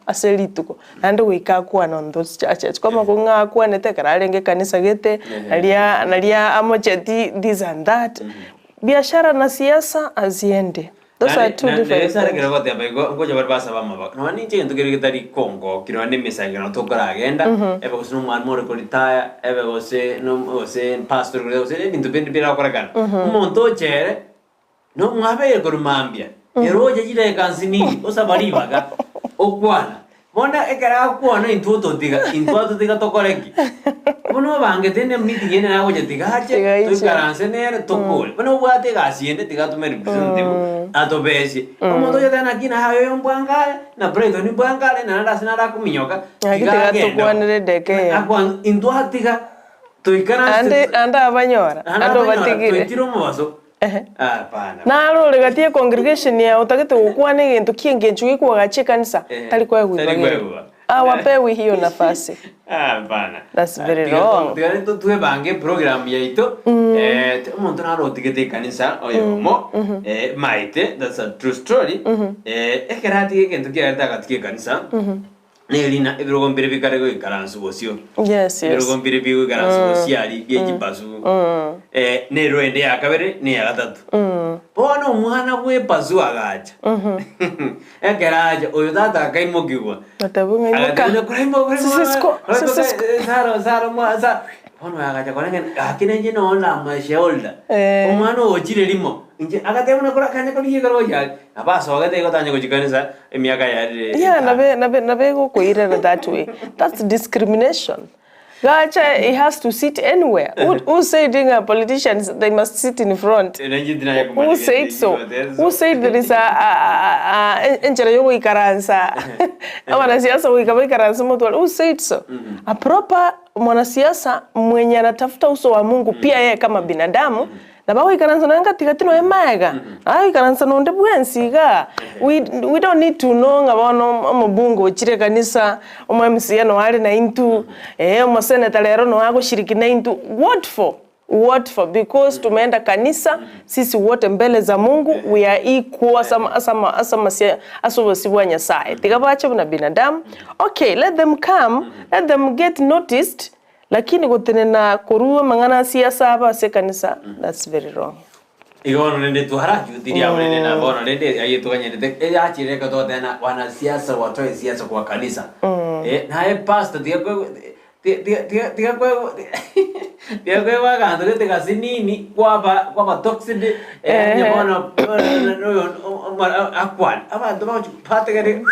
ase rituko, naende goika akwane on those churches. Kwamanya ng'a akwanete ekero arenge ekanisa gete, naria naria amocheti this and that. Biashara na siasa haziendi, those are two different Nere things. ekero ogoteba igo, ngocha bare basaba amaboko. Nonya ninche egento keria getari kongokia nonya na emesangererekano tokoragenda, ebe gose na omwalimu ore koritaya, ebe gose no gose pastor ore koritaya, gose ebinto binde birakorekana. Omonto ocha ere, nomwabeire korwa mambia, ere ocha chidakika nsinini, osaba ribaga, okwana. Bono ekero agokwana intwe ototiga, intwe atotiga tokore ki? Bono obangete ne meeting ende nagocha tiga ache, Tiga aiche. toikaranse nere tokore. Bono obwate egasi ende tiga atome representative atobesie. Omonto oyo oteba naki naye oyo mbwangare, na Brighton mbwangare, naende ase nare akominyoka, Naki tiga tiga agende oo. tokwanere edaka eye. Akwan intwe atiga toikaranse Ande ande abanyora, naende ande abanyora, obatigire. toitire omobaso. Hapana. Naro ore gati ye congregation yaye otagete gokwana egento ki'engencho gekoagacha ekanisa, Eh, tari koegwa tari ibaga erio. koegwa. Hawapewi hiyo nafasi. Hapana. That's very Tiga wrong. Tiga twebanga eprogram yaito eh, omonto naro otigete ekanisa oyomo eh, maete that's a true story eh, ekero atiga egento kiagerete agatiga ekanisa nerina ebirogo mbire bikare goikaransa bosio Yes, yes. ebirogo mbire bigoikaransa bosio aria bie chibasu eh, nero ende ya kabere na eya gatato bono omwana bwa ebasu agacha Ekero acha, oyo tata akaimokigwa. Gateba ng'a imoka. Agateba, "Kora imoka, Sisisiko, kora imoka, sisisiko." eh, Sara, Sara, mwa- Sara. Bono oyo agacha korwa ng'a gaki ninche nonya na shareholder. Eh. Omwana oyo ochire rimo. Inche agateba buna kora kanya korigia ekero gochia aria. Nabo asogete igo tanya gochia kanisa emiaka yarire Yeah, etano. nabe nabe nabe egokoirera that way. That's discrimination. Gacha he has to sit anywhere. Who, who said ng'a politicians they must sit in front? Who said so? Who said there is a, a, a, a, enchera yogoikaransa abanasiasa goika baikaranse motware? Who said so? A proper mwanasiasa mwenye anatafuta uso wa Mungu pia yeye kama binadamu Nabo agoikaransa nonya ngatigati nonya magega, agoikaransa nonde bwensi igaa. We, we don't need to know ng'a bono omobunge ochire ekanisa, omo MCA noyo are naintwe, eh, omoseneta rero noyo agoshiriki naintwe, what for? What for? Because tumeenda kanisa, sisi wote mbele za Mungu, we are equal ase ama ase ama ase amasia ase obosio bwa Nyasaye. Tiga bache buna binadamu, okay let them come, let them get noticed, Lakini gotenena korwa amang'ana a siasa abe ase ekanisa, that's very wrong. Igo bono rende twarachutirie abo rende na bono rende aye toganyerete eyachire reka togoteba na wanasiasa watoe siasa kwa kanisa eh, naye pastor tiga kwe tiga tiga tiga tiga kwe tiga kweba aganto gete gase nini kwaba kwaba toxic eh, onye bono oyo akwane abanto bagochi bategere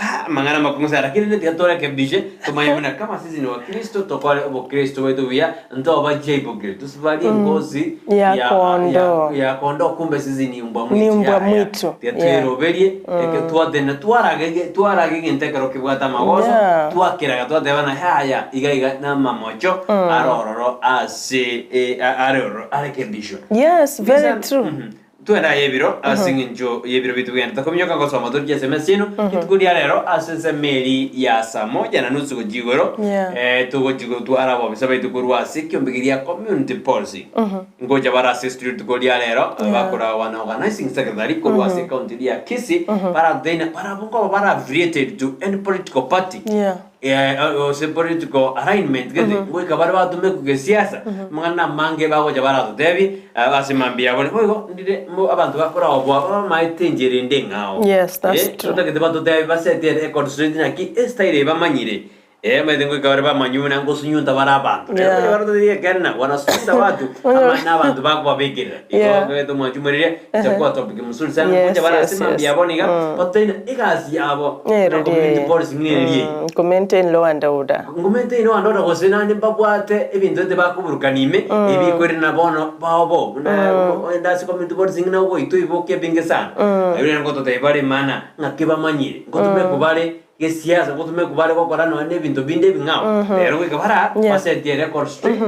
Ah, amang'ana amakong'u sana lakini rende tiga torekebishe tomanye buna kama sisi ni wakristo tokore obokristo bwaito buya ntoba hypocrite tusivalie ngozi Ya kondoo. ya kondoo kumbe sisi ni mbwa mwitu Ni mbwa Ya, ya. mwitu. Tiga Yeah. tweroberie eke twatene twarage twarage egento ekero kebwate amagoso Yeah. twakeraga twateba na yaya iga iga namamocho arororo ase eh, a- arororo arekebishwe Yes, very Listen, true. mhm. Twende aye ebiro ase eng'encho y'ebiro bitu bigenda tokominyoka gosoma torie SMS eno rituko ria rero ase ensemo eri ya saa moja na nusu gochia igoro Yeah. eh, togochia gotwara abobisa baito korwa ase ekiombe keria community policy ngocha bare ase studio rituko ria rero Yeah. bakora wana organizing secretary korwa ase county ria Kisii baratoteina barabwo nkoba bara affiliated to any political party Yeah. Eh, gose political alignment gete goika bare batumekwa gesiasa amang'ana amange bagocha baratotebie ase mambia abone boigo ndire mo abanto bakoraoboa bamaete enchera ende eng'ao Yes, that's Eh, true. totagete batotebie basete record straight naki estyle eye bamanyire eh omanyete ngoika bare bamanywe buna ngosunyunta bare abanto rero Yeah. onye baratotebie ekero na wanasunyunta watu ama na abanto bakobabekerera igo Yeah. okogete omwanchi itakuwa topic mzuri sana Yes, ngocha bare yes, ase yes. mambia abone iga batotebi egasi yabo na community policing neri eye. Ko maintain law and order. Ngo maintain law and order gose naende mbabwate ebinto ete bakoburukania ime ebikorire bono bobo buna ogende ase community policing na ogoitwa ebibokia ebinge sana. Naende rende ngototebia bare maana ng'aki bamanyire, ngotumekwa bare gesiasa, ngotumekwa bare gokora nonya na ebinto binde ebing'ao. Rero goika bare aa Yeah. basetie record straight.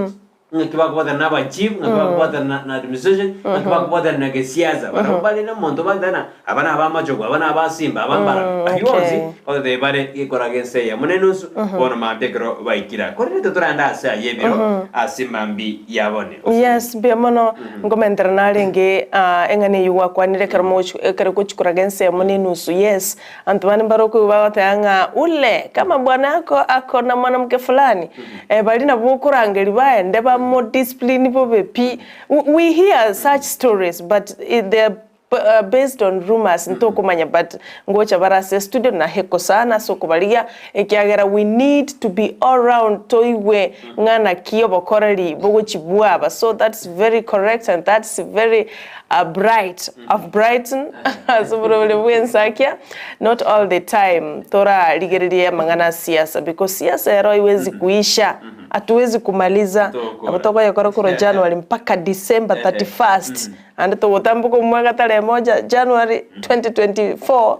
Ng'aki bakobwatana na abachief, ng'aki bakobwatana na na administration, ng'aki bakobwatana na gesiasa. Barabwo bare na omonto bagoteba ng'a aba na abamachogu, aba na abasimba, aba mbarabwo. Mm, Ayio onsi, okay. bagotebia bare gekora gense eyemo na enusu, bono mambia ekero baikire aa. Korende totorande ase ayio ebiro, ase mambia ya bone. Yes, mbuya mono nkomentera narenge ah, eng'ana eyio gwakwanire ekero mogochi ekero gochikora gense eyemo na enusu. Yes, Abanto bande mbare okoigwa bagoteba ng'a ule kama bwana yako ako na mwanamke fulani, eh, baria nabwo okorangeria baende bamo discipline bobe pi. We hear such stories but they are based on rumours ntokomanya but ngocha bare ase estudio na heko sana ase okobarigia ekiagera we need to be all round toigwe ng'a naki obokoreri bogochi bwaba so that's very correct and that's very A bright of Brighton ase oborobori bw'ensakia not all the time torarigererie amang'ana a siasa because siasa ero haiwezi kuisha hatuwezi kumaliza Tokora. nabo tokoyekora korwa January mpaka December 31st naende togotamboka omwaka tarehe moja January 2024.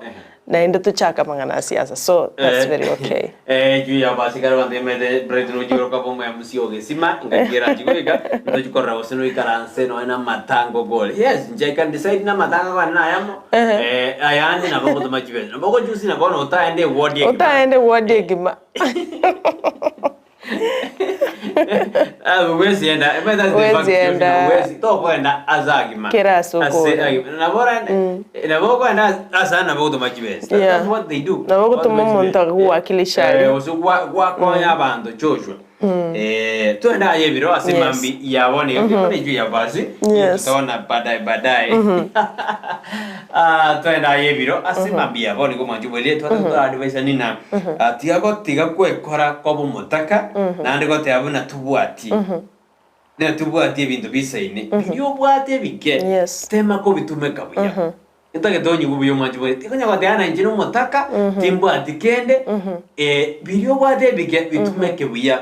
naende tochake amang'ana a siasa so that's very okay. Eh, juu ya basigara abanto emete Bright nochi goroka bo MC ogesima ngaki erachi goika ntochi korora gose noikaranse nonya na amatango gore yes inche I can decide na amatango akwane na ayamo eh, ayande nabo ngotoma chibesa nabo ogochusi na bono otaende eward egima Otaende ward egima. Ah, huwezi enda Eh, that's the Huwezi fact, George, enda. huwezi tokwenda ase agima Kera ase Ase okore. agima. Nabo ora- nabo okwenda ase- ase nabo ogotoma chibesa That- Yeah. that's what they do Nabo ogotoma Bagotoma omonto chibesa. agowakilisha Eh, aria. gose gwa- gwakonya abanto Joshua Eh, twende aye ebiro ase Yes. mambi yabone mm ijwi ya basi Yes. tutaona baadaye baadaye Ah, twende aye ebiro ase mambi yabone komwanchi bwerie twatadvaisa nina Ah, tiga gotiga kwekora koba omotaka naende goteba buna tobwati na tobwati ebinto bisaine biria obwate ebike Yes. tema kobitumeka buya ntagete onyigwe buya omwanchi bwerie tikonya goteba na inche na omotaka timbwati kende eh, biria obwate ebike bitumeke buya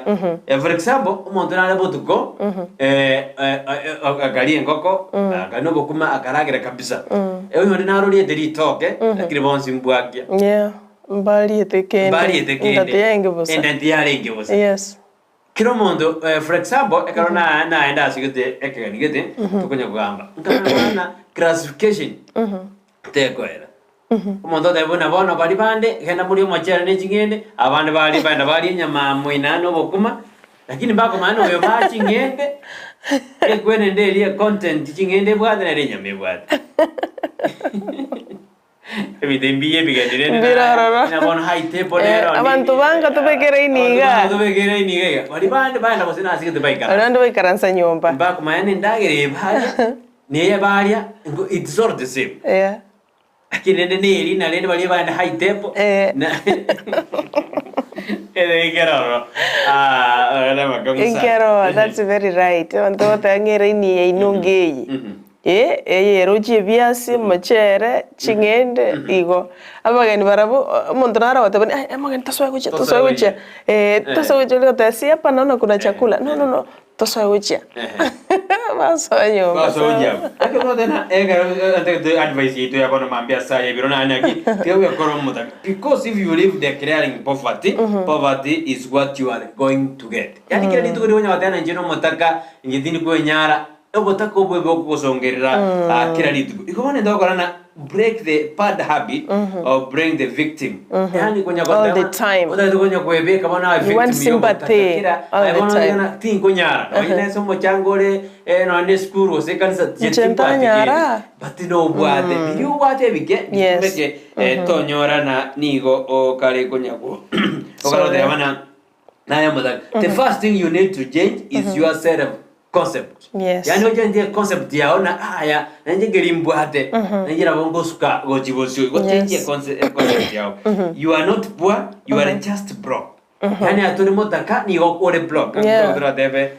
Eh, for example omonto nare botuko eh, eh, eh, akaria engoko akanywa obokima akaragera kabisa Eh, oyonde naroriete ritoke lakini bonsi mbwakia Yeah. Mbariete kende. mbariete kende Enda tiyarenge bosa. Enda tiyarenge bosa Yes. kira omonto eh, for example ekero na- naenda ase gete ekegeni gete tokonya kogamba nkamana classification tekoera omonto oteba buna bono bari bande genda muri omochere ne ching'ende abande bari baenda baria enyama moina na obokima lakini bakomanya na oyo baa ching'ende ekwenende eria content ching'ende ebwate nere enyama ebwate ebinto mbiya ebigenderere Mbirororo. na bono high table Eh, nero abanto banga tobekere iniga. Abanto tobekere iniga iga bari bande baenda gose nasigete baikara Abande baikaransa nyomba. bakomanya na endagera eye baria neye baria ngo it's all the same Yeah. lakini rende neri na rende baria baenda high table Eh. na ere ikeroro ah ere makamsa Inkero, that's very right. Abanto batang'era iniya inonge eye. Eh, eye erochie ebiasi, omochere, ching'ende, igo. Abageni barabwo, omonto naro agoteba "Ai, amageni tosoe gochia, tosoe gochia. Eh, tosoe gochia, oria ogoteba si hapa naona kuna chakula. No, no, no, tosoe gochia. Basoa nyomba. basoja akero tena ekero ntagete advice yetu ya bono mambia saya ebiro nanyaki tiga gwekora omotaka because if you live declaring poverty poverty is what you are going to get yani kila rituko rigonya goteba inche na omotaka inche tindi kwenyara obotaka obwe bokogosongerera ah, kila rituko igo bono ntogokora na break the bad habit of bring the victim yani konya All the time. otagete konya kwebeka bono abe You want victim ya obotaka. sympathy Kira, all aye the bono time. ng'ana tinkonyara nonya nese omochango ore eh, nonya na esukuru gose ekanisa Inche ntanyara. but nobwate biria obwate ebike Yes. bitumeke eh, tonyorana nigo okare konyakwo Sorry. okarotebana naye motaka the first thing you need to change is your self concept Yes. yani ochenjie concept yao na aya nenje ngeri mbwate nenje nabo ngosuka gochibosio gochenjie Yes. concept yao you are not poor you are just broke yani aturi motaka nigo ore broke Yeah. turatebe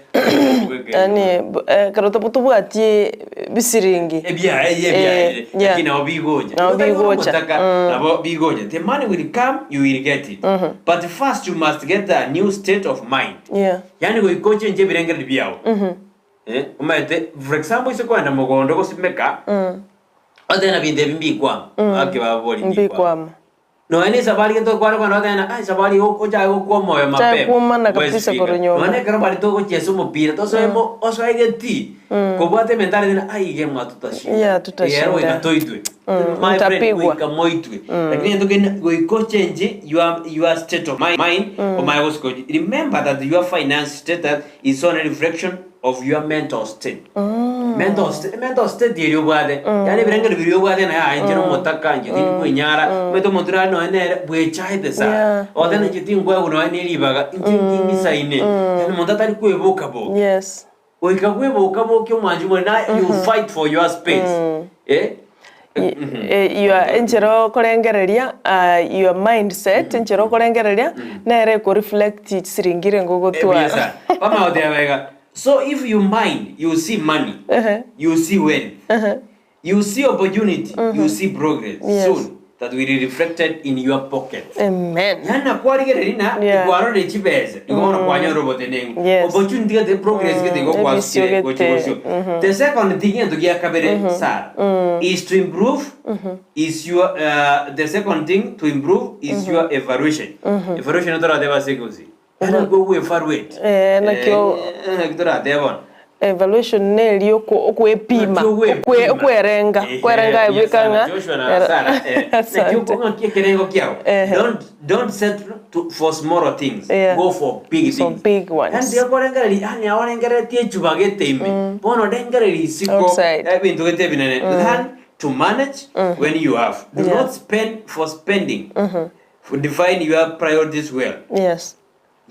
Yani, eh, kero tobwatie bisiringi. ebyaye Eh, ebyaye yeah. lakini nabo bigoja Nabo bigocha. Motaka, nabo bigoja the money will come you will get it but first you must get a new state of mind Yeah. yani goikoche nje ebirengereri biago eh omaete for example ise kwenda mogondo gosimeka otena bintu ebi mbikwama ake babori Mbikwama. noene esabari gento kware kwana otena ai sabari ochae gokwa omoyo Chae mapema kuomana West kabisa Fika. korwa nyomba. Noone ekero bari togochiesa omopira tosoemo osoe geti kobwate mentality na ai gemwa tutashinda Yeah, tutashinda. Ero goika toitwe my friend mtapigwa. goika moitwe lakini ento kene goika change your your state of mind, mind omaye gosikoji remember that your finance status is only reflection of your mental state mental state mental state eri obwate yani ebirengero biri obwate naye aye inche nomotaka inche tindi kwenyara omanyete omonto nare nonya nere bwechaete sana Yeah. otene inche tingwegwa nonya na eribaga inche ngingisaine yani omonto atari kweboka boka Yes. goika kweboka boka omwanchi more na you fight for your space eh Eh, your enchera okorengereria uh, your mindset enchera okorengereria nere ekoreflect chisiringi renge ogotwara Ebiasa. Pamaotebega. So if you mind, you see money, you see wealth, you see opportunity, you see progress Yes. soon. that will reflected in your pocket. Amen. Yaani nakwarigereria na Yeah. ikwarorire chibesa igo bono kwanyora obotenenku. Yes. Opportunity gete progress gete igo Mm, kwasukire ebisio gochi gete. bosio. The second thing egento gia kabere Sarah is to improve is your uh, the second thing to improve is your evaluation. Evaluation torateba ase ekegusii. Yaani naki ogoevaluate. Eh, naki o- Eh, naki torateba bono. Evaluation neri oko- okwepima, Naki ogwepima. okwe- okwerenga, Ehe, kwerenga buya ebweka sana. ng'a Joshua na Sarah, eh, naki Asante. oko- ng'aki ekerengo kiao. Ehe. Don't, don't settle to, for small things. Yeah. Go for big For things. big ones. Yaani tiga korengereria, yaani aorengereretie echuba gete ime. Bono rengereria isiko, Outside. ebinto gete ebinene. Learn to manage when you have. Do Yeah. not spend for spending. Define your priorities well. Yes.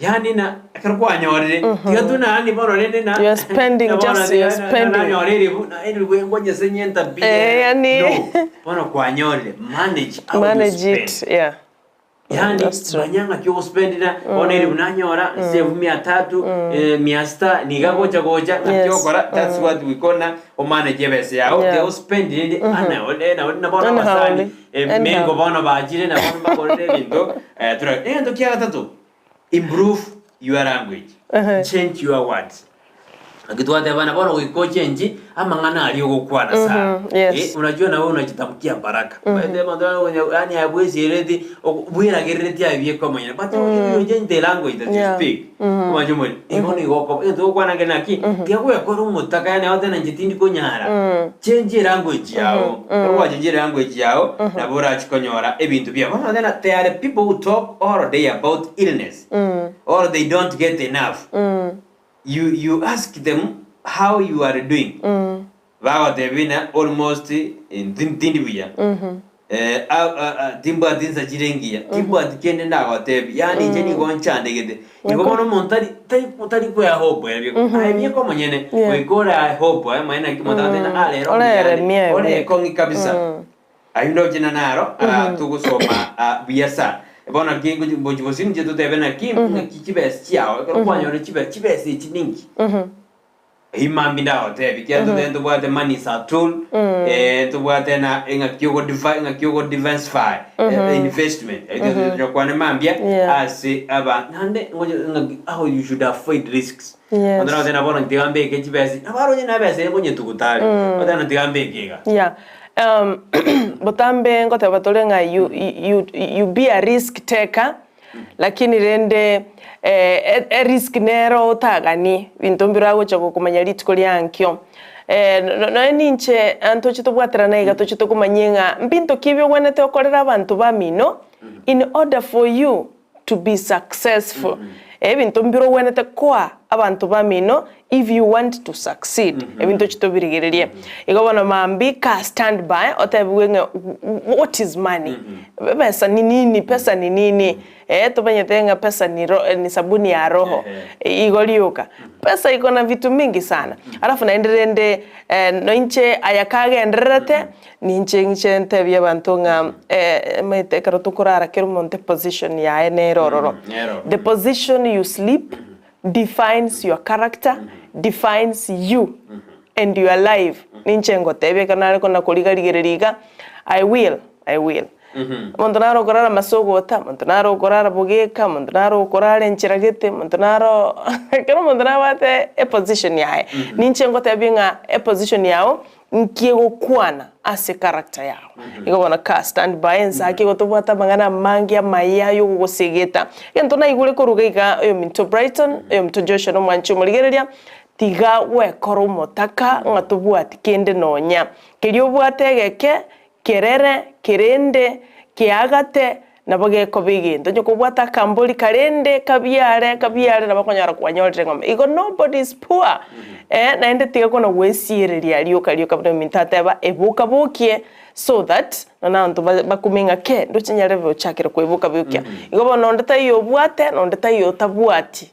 Yaani na ekero kwanyorire tiga tu naani bono rende na You are spending, na bono just tiga you are na- spending. nanyora eribu na eribu engonye se nyenta bi Eh, yani- no bono kwanyorire manage how you Manage spend it, yeah. yani That's true. manya ng'aki ogospendera bono eribu nanyora save mia tatu eh, mia sita niga gocha gocha ng'aki Yes. ogokora that's what we call na omanage ebesa yao Yeah. tiga ospend rende ana ole na na bono Anyhow, abasani eh, anyhow. mengo bono bachire na bono bakorire ebinto eh, tura egento kia gatato improve your language change your words Naki twatebana bono goika ochenji amang'ana aria ogokwana sana Mhm, yes. Eh, unajua nawe unajitamkia baraka Baete bantu bano yani abwesireti bwiragerereti abieka omonyene but you change the language that you Yeah. speak omanye omoni igo nigo okoba egento ogokwana ng'e naki tiga gwekora omotaka yani agote na inche tindi konyara change elanguage yao ekero gwachenjire elanguage yao nabo orachi konyora ebinto biabo bono tena there are people who talk all day about illness or they don't get enough you you ask them how you are doing bagotebia buna almost eh, ntin- tindi buya Eh, a- a- a- timbwati nsa chire engiya timbwati kende ndagotebia yaani inche nigo nchandegete igo bono omonto tari tari tari kwea hope ere bieka aye bieka omonyene Yeah. goika ore hope aye omonyene naki omonto agoteba ng'a arero Oreremia ore ebe. ekong'i kabisa Ayio ndoche na naro ah, togosoma ah, buya sana. Bono naki ngochi ngochi gose inche totebe naki ng'aki chibesa chiao ekero kwanyora chibesa chibesa echi ninki eyio mambia ndagotebia ekiagera totebe ntobwate money is a tool eh, tobwate na eng'aki ogo divi eng'aki ogo diversify eh, investment eyio tokwane mambia Yeah. ase aba naende ngochi ng'aki how you should avoid risks Yes. Onde nagoteba bono tiga mbeke chibesa nabo aronye na ebesa eye nkonyetuguta are ogoteba ng'a tiga mbeke iga. Yeah. Um, botambe ngoteba tore ng'a you, you, you be a risk taker lakini rende eh, e- e risk nero otaganie binto mbiragocha gokomanya rituko ria nkio. Eh, no- no- nonya ninche antoche tobwaterana iga toche tokomanyia ng'a mbinto ki ebi ogwenerete okorere abanto bamino in order for you to be successful. Ebinto mbire ogwenerete koa abanto bamino if you want to succeed. Ebinto echi tobirigererie. Igo bono mambia ka stand by otebigwe ng'a what is money? Ebesa ni nini? Pesa ni nini? Eh, tomanyete ng'a pesa ni ro ni sabuni ya roho. Igo rioka. Pesa iko na vitu mingi sana. Alafu naende rende noinche aya kagendererete, Ninche inche ntebie abanto ng'a omanyete ekero tokorara kera omonto eposition yaye nere ororo. The position you sleep defines your character, defines you and your life. Ninche ngotebia ekero nare kona korigarigereria iga, I will, I will. Omonto nare okorara amasogota, omonto nare okorara bogeka, omonto nare okorara enchera gete, omonto naro ekero omonto nabwate eposition yaye. Ninche ngotebie ng'a eposition yao Nki egokwana ase character yao? Igo bono ka stand by ensake igo tobwate amang'ana amange amaya yogogosegeta. Egento naigure korwa iga iga oyominto Brighton, oyominto Joshua na omwanchi omorigereria, tiga gwekora omotaka ng'a tobwati kende nonya. Keria obwate egeke, kerere, kerende, keagate, nabo gekoba egento. Onye kobwate akambori karende kabiare kabiare nabo okonyora kwanyorire eng'ombe. Igo nobody is poor eh, naende tiga kona gwesiereria rioka rioka buna ominto ateba, eboka bokie so that nonya abanto ba bakumie ng'a kei ndoche nyarebe ochakire koeboka bokia. Igo bono onde taiyo obwate na onde taiyo otabwati.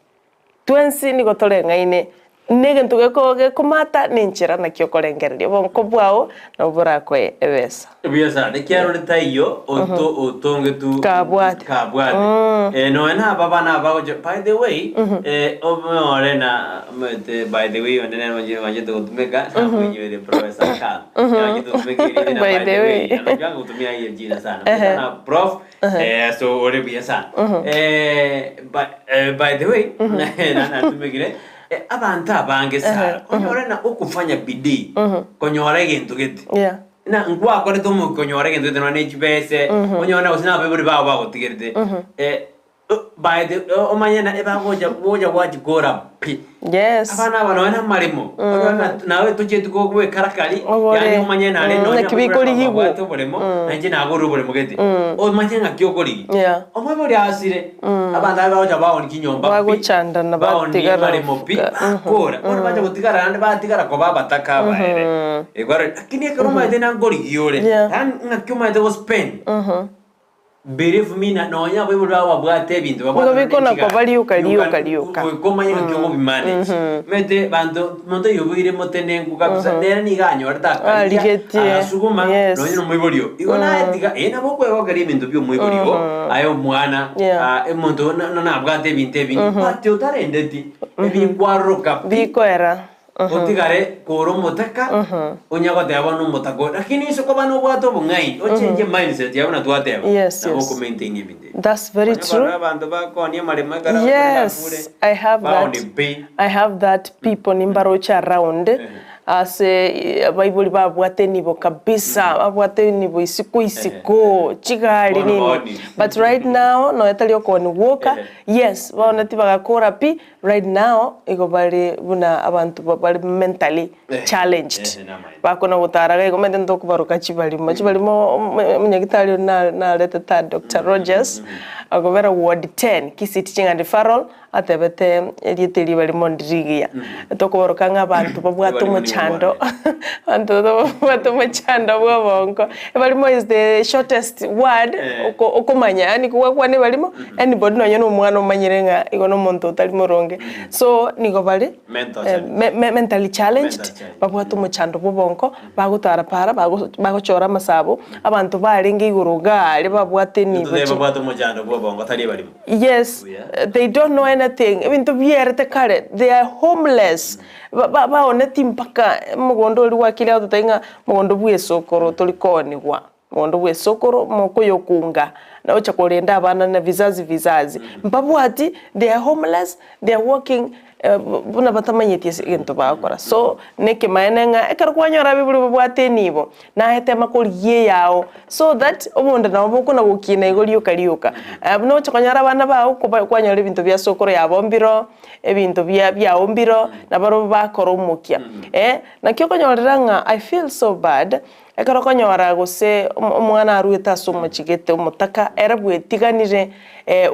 Twensi nigo toreng'aine. Na egento geko gekomata na enchera naki okorengereria obonko bwao nabo borakoe ebesa. Buya sana ekiagera ore taiyo oto otongetu Kabwate. kabwate eh, nonya na aba abana aba bagocha by the way eh, omonyore na omanyete by the way onde nere manyete manyete gotumeka namoinyoire Professor Karl namanyete gotumeka erinde na By the way. anajua gotumia hiyo jina sana Buya sana prof eh, so ore buya sana eh, by, eh, by the way na natumekire eh, abanto abange sana konyore na okufanya bidii konyora egento gete Yeah. Na nkwakorete omokia konyora egento gete nonya ne chibese, onyore na gose na abaibori bao bagotigerete, eh, by the omanye na ebagocha gocha gwachikora pi. Yes. Abana aba nonya na amaremo, onyore na nawe tochieti goekarakari, Obore. yaani omanye nare Mm, nonya naki abaibori aba bikorigigwa. babwate oboremo, nainche nagorire oboremo gete. Omanye ng'aki okorigi. Yeah. Omoibori asire, abanto aye bagocha baonia chinyomba pi, Bagochandana baonia batigara amaremo pi, ofuka. bakora. Bono bacha gotigara naende batigara koba abataka abaere. Igo rero, lakini ekero omanyete nankorigia ore, Yeah. yaani ng'aki omanyete gospend, believe me na nonya abaibori bao babwate ebinto babwate Nigo nonya bikona chigari, koba rioka, you rioka, can- rioka. goika omanye ng'aki okobimanage. Omanyete banto, monto oyoboire motenenku kabisa, nere nigo anyorete akarigia, Arigetie. agasuguma, Yes. nonya na omoibori oo. Igo naye tiga, eh nabo okwegokeria ebinto bia omoibori oo, aye omwana, Yeah. ah, omonto na- na- nabwate ebinto ebinge, but otarendeti, ebikwaroroka pi. Bikoera. Otigare kore omotaka, onya goteba bono omotaka oyo, lakini inse koba nobwate obong'aini, ochenche mindset yao buna twateba, Yes, nabo yes. oko maintain ebinto ebi. That's very Onye true. korora abanto bakonia amaremo ekero bakure Yes, I have that. baoni pi. I have that people nimbaroche around ase abaibori babwate enibo kabisa, babwate enibo isiko isiko, chigari Bono nini. baoni. But right now nonya tari okooni gwoka, yes, bono tibagakora pi, Right now igo bare buna abanto bare mentally challenged bakona gotara iga igo omanyete ntokobaroka chibarimo, chibarimo omonyagitari oria naretete aa Doctor Rogers akobera ward 10 Kisii Teaching and Referral atebete erieta eria ribarimo ndiri rigiya, tokobaroka ng'a abanto babwate omochando abanto babwate omochando bwa obongo, ebarimo is the shortest word okomanya yaani gokwana ebarimo. Anybody nonye na omwana omanyire ng'a igo nomonto otari moronge. So nigo bare Mental eh, challenge. me- me- mentally challenged, Mental challenge. babwate omochando bwa obonko, bagotara para, bago bagochora amasabo, abanto barenge igoro iga aria babwate enibo Intotebe chi babwate omochando bwa obongo tari ebarimo. Yes, Buya. they don't know anything, ebinto bierete kare, they are homeless, ba- ba- baoneti mpaka omogondo oria gwakire agototebia ng'a mogondo bwa esokoro tori koonigwa. Mogondo bw'esokoro mokoyokunga na ocha korenda abana na vizazi vizazi. Mbabwati, they are homeless, they are walking buna batamanyeti ase egento bagokora. So, nekemaene ng'a ekero kwanyora abaibori babwate enibo, naye tema korigia eyao so that obonda nabo bokona gokina igo rioka rioka. Buna ocha konyora abana bao koba kwanyora ebinto bia sokoro yabo mbiro, ebinto bia biao mbiro, nabarobwo bakora omokia. Naki okonyorera ng'a I feel so bad, Ekero okonyora gose omwana aruete ase omochie gete omotaka, ere bwetiganire,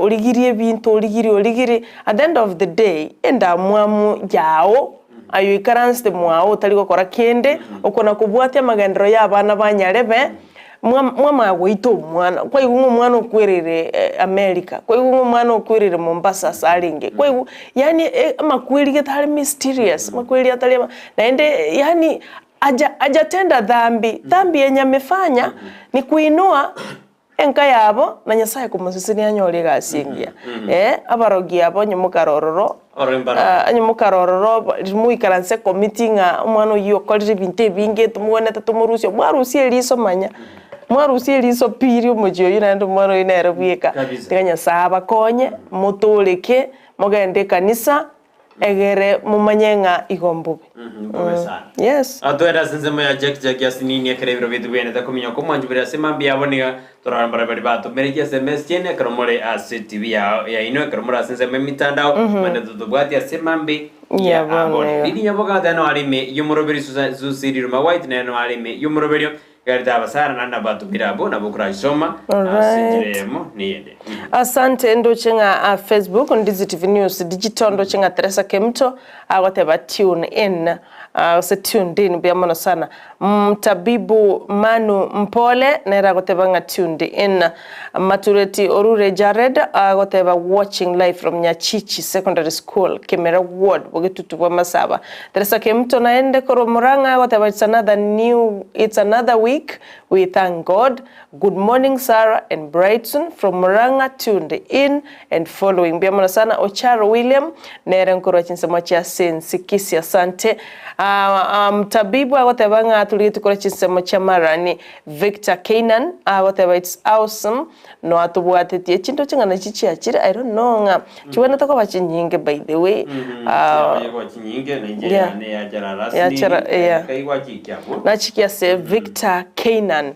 origirie ebinto origirie origirie, at the end of the day, endamwamu yao aye oikaransete mwao otari gokora kende, okona kobwatia amagenderero ya abana ba nyarebe, mwamanya goita omwana, kwaigwa ng'a omwana okwerire America, kwaigwa ng'a omwana okwerire Mombasa ase arenge, kwaigwa yaani amakweri gete are mysterious, amakweri atari naende yaani Aja ajatenda dhambi, dhambi yenye amefanya ni kuinua enka yabo na Nyasaye komosesenia anyore egasi engiya. Eh, abarogi aba onye mokare ororo, ah, onye mokare ororo moikaranse committee ng'a omwana oyio okorire ebinto ebinge tomobwenerete tomorusie, mwarusia eriso manya, mwarusia eriso pi ria omochie oyio naende omwana oyio nere bweka. Kabisa. Tiga Nyasaye abakonye, motooreke, mogende ekanisa, Egere momanye ng'a igo mbobe. Mbobe sana. Yes. Atwende ase ensemo ya Jack Jack asinini ekero ebiro biaito bigenderete kominyoka omwanchi ase mambia abo niga torare mbarabwo baria batomereti SMS chiaino ekero more ase TV yao yaino ekero more ase ensemo emitandao mande totobwati ase mambi Ya ya bono bono iga. Lili Nyaboka notebe noare ime yomoroberio Susan Susi Riruma White nere noare ime yomoroberio. Egarete abasara naende nabatomire abwo, nabo okorachisoma ase Alright. enchera eyemo na eyende. Asante ndoche ng'a a Facebook Ndizi TV News Digital ndoche ng'a Teresa Kemuto agoteba tune in ah, gose tuned in mbuya mono sana. Mtabibu Manu Mpole nere agoteba ng'a tuned in. Matureti Orure Jared agoteba watching live from Nyachichi Secondary School Kimera Ward Bogetutu bwa Masaba. Teresa Kemuto naende korwa Murang'a agoteba it's another new it's another week we thank God. Good morning Sarah and Brighton from Murang'a tuned in and following. Mbuya mono sana Ocharo William nere nkorwa chinsemo chia Sensi Kisii asante. Ah, ah, Mtabibu agoteba ng'a torigetie korwa chinsemo chia Marani. Victor Keinan agoteba it's awesome noa tobwatetie chinto ching'ana echi chiachire I don't know ng'a chibwenerete koba chinyinge by the way ah, Chiabayegwa chinyinge na inche yeah. yane yachara rasmi Yachara, yeah. kaigwa chikia abwo. Nachikia ase Victor Keinan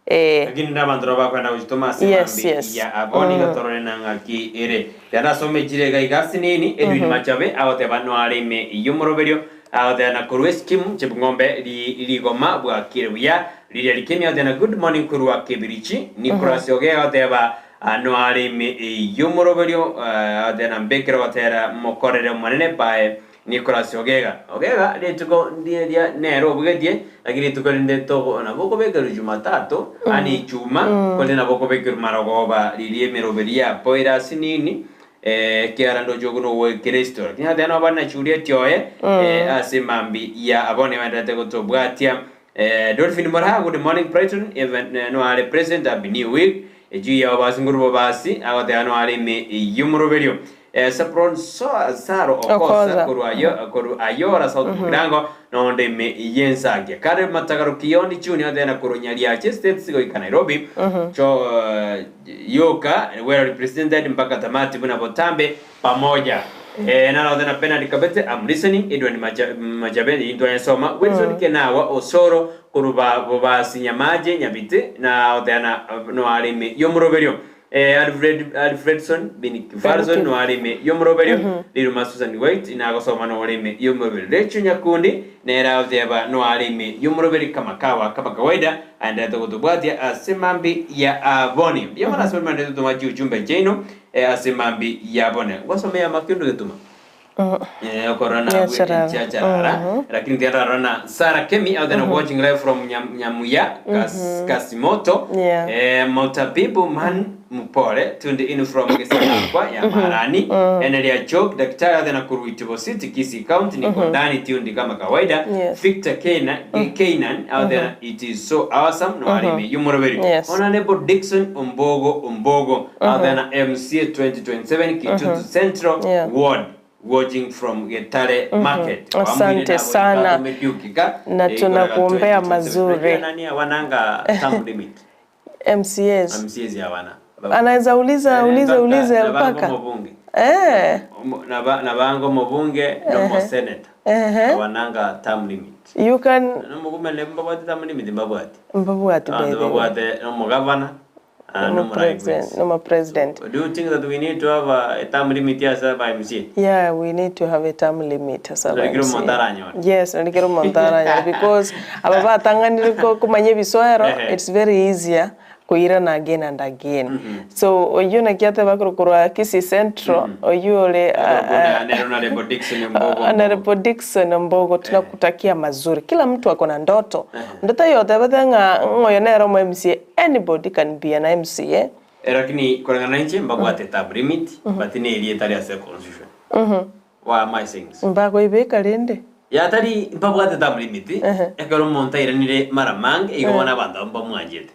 eh. Lakini na abanto nabo bakwenda gochitoma ase Yes, mambi yes. ya abo nigo torore na ng'aki ere. Yande asome chire iga iga asinini Edwin Machabe agoteba noare ime y'omoroberio agoteba na korwa esikimu chebing'ombe ri rigoma bwakire buya riria rikemi agoteba na good morning korwa Kebirichi Nicholas Oge agoteba noare ime y'omoroberio agoteba na mbekere ogotera mokorere omonene by Nicholas Ogega. Ogega rituko ndiria nere obugetie, lakini rituko rinde togo nabo okobekerwa Jumatatu, yaani Ichuma, korende nabo okobekerwa marogoba riria emeroberi yapoire ase nini, ekiagera ndoche okwo nogwekristo. Lakini agateba nabo bare na Juliet oye, ase emambi ya bono egendererete gotobwatia. Dolphin Moraa, good morning Brighton, even noare present happy new week. Ejuu yao basi nguru basi, agoteba noare ime y'omoroberio. Sapron Saro Okosa Okosa. korwa ayo korwa Ayora South Mugirango nonde ime y'Ensagia. Kare Matagaro Kiyondi Junior otena korwa Nyariache States goika Nairobi. Cho yoka well represented mpaka tamati buna botambe pamoja. Naro otena Bernard Kabete I'm listening Edwin Macha, Machabe intwe soma Wilson Kenawa Osoro korwa ba Bobasi Nyamache Nyabite na otena noare ime y'omoroberio. Alfred, Alfredson bin Kifarson noare ime y'omoroberio, riruma Susan White nagosoma nore ime y'omoroberio. Rachel Nyakundi nere agoteba noare ime y'omoroberio kama kawa kama kawaida aenderete gotobwatia ase mambi ya aboni. Mbuya mono ase baria totoma chiuchumbe chiaino ase mambi ya abone. Gwasomea makindu getuma. Okorora na Nyacharara. chiacharara lakini tiararora na Sarah Kemi out there watching live from Nyam, Nyamuya Kas, Kasimoto Yeah. Motabibu man Mupore tuned in from Kisalakwa ya Marani Enelia Chok daktari out there na Kuruitibo City Kisii County niko ndani tuned kama kawaida Yes. Victor Kena Kenan out there it is so awesome no arime yumuroberi Yes. Honorable Dickson Ombogo Ombogo out there na MCA 2027 Kitutu Central Yeah. Ward watching from Getare Market. Asante sana. Na tunakuombea mazuri. Nani hawananga term limit? MCAs MCAs hawana. anaweza uliza ulize ulize mpaka mubunge. eh Nabango mubunge no mo senator. Ehe. Hawananga term limit. you can No mugume mbabwate term limit mbabwate. mbabwate by Abantu the way babwate no mo governor. no No mo president no president Do you think that we need to have a term limit as a MCA? Yeah, we need to have a term limit as a Narikiro MCA. Montaranyore. Yes, narikiro Montaranyore because aba batanganire ko kumanya ebisoero Ehe. it's very easier kuirana again and again. So oyu nakiate bakurukurwa Kisii Central oyu ore Honorable Dickson Mbogo. Honorable Dickson Mbogo tunakutakia mazuri. Kila mtu ako na ndoto. Ndoto yote batanga ng'oyo nero mo MCA anybody can be an MCA. Lakini kulingana na nchi mbabwate term limit but ni eri etari ase constitution. Why am I saying this? Mbago ibeka rinde. Yatari mbabwate term limit ekero omonto airanire mara mange igo bono abanto abo mbamwanchete.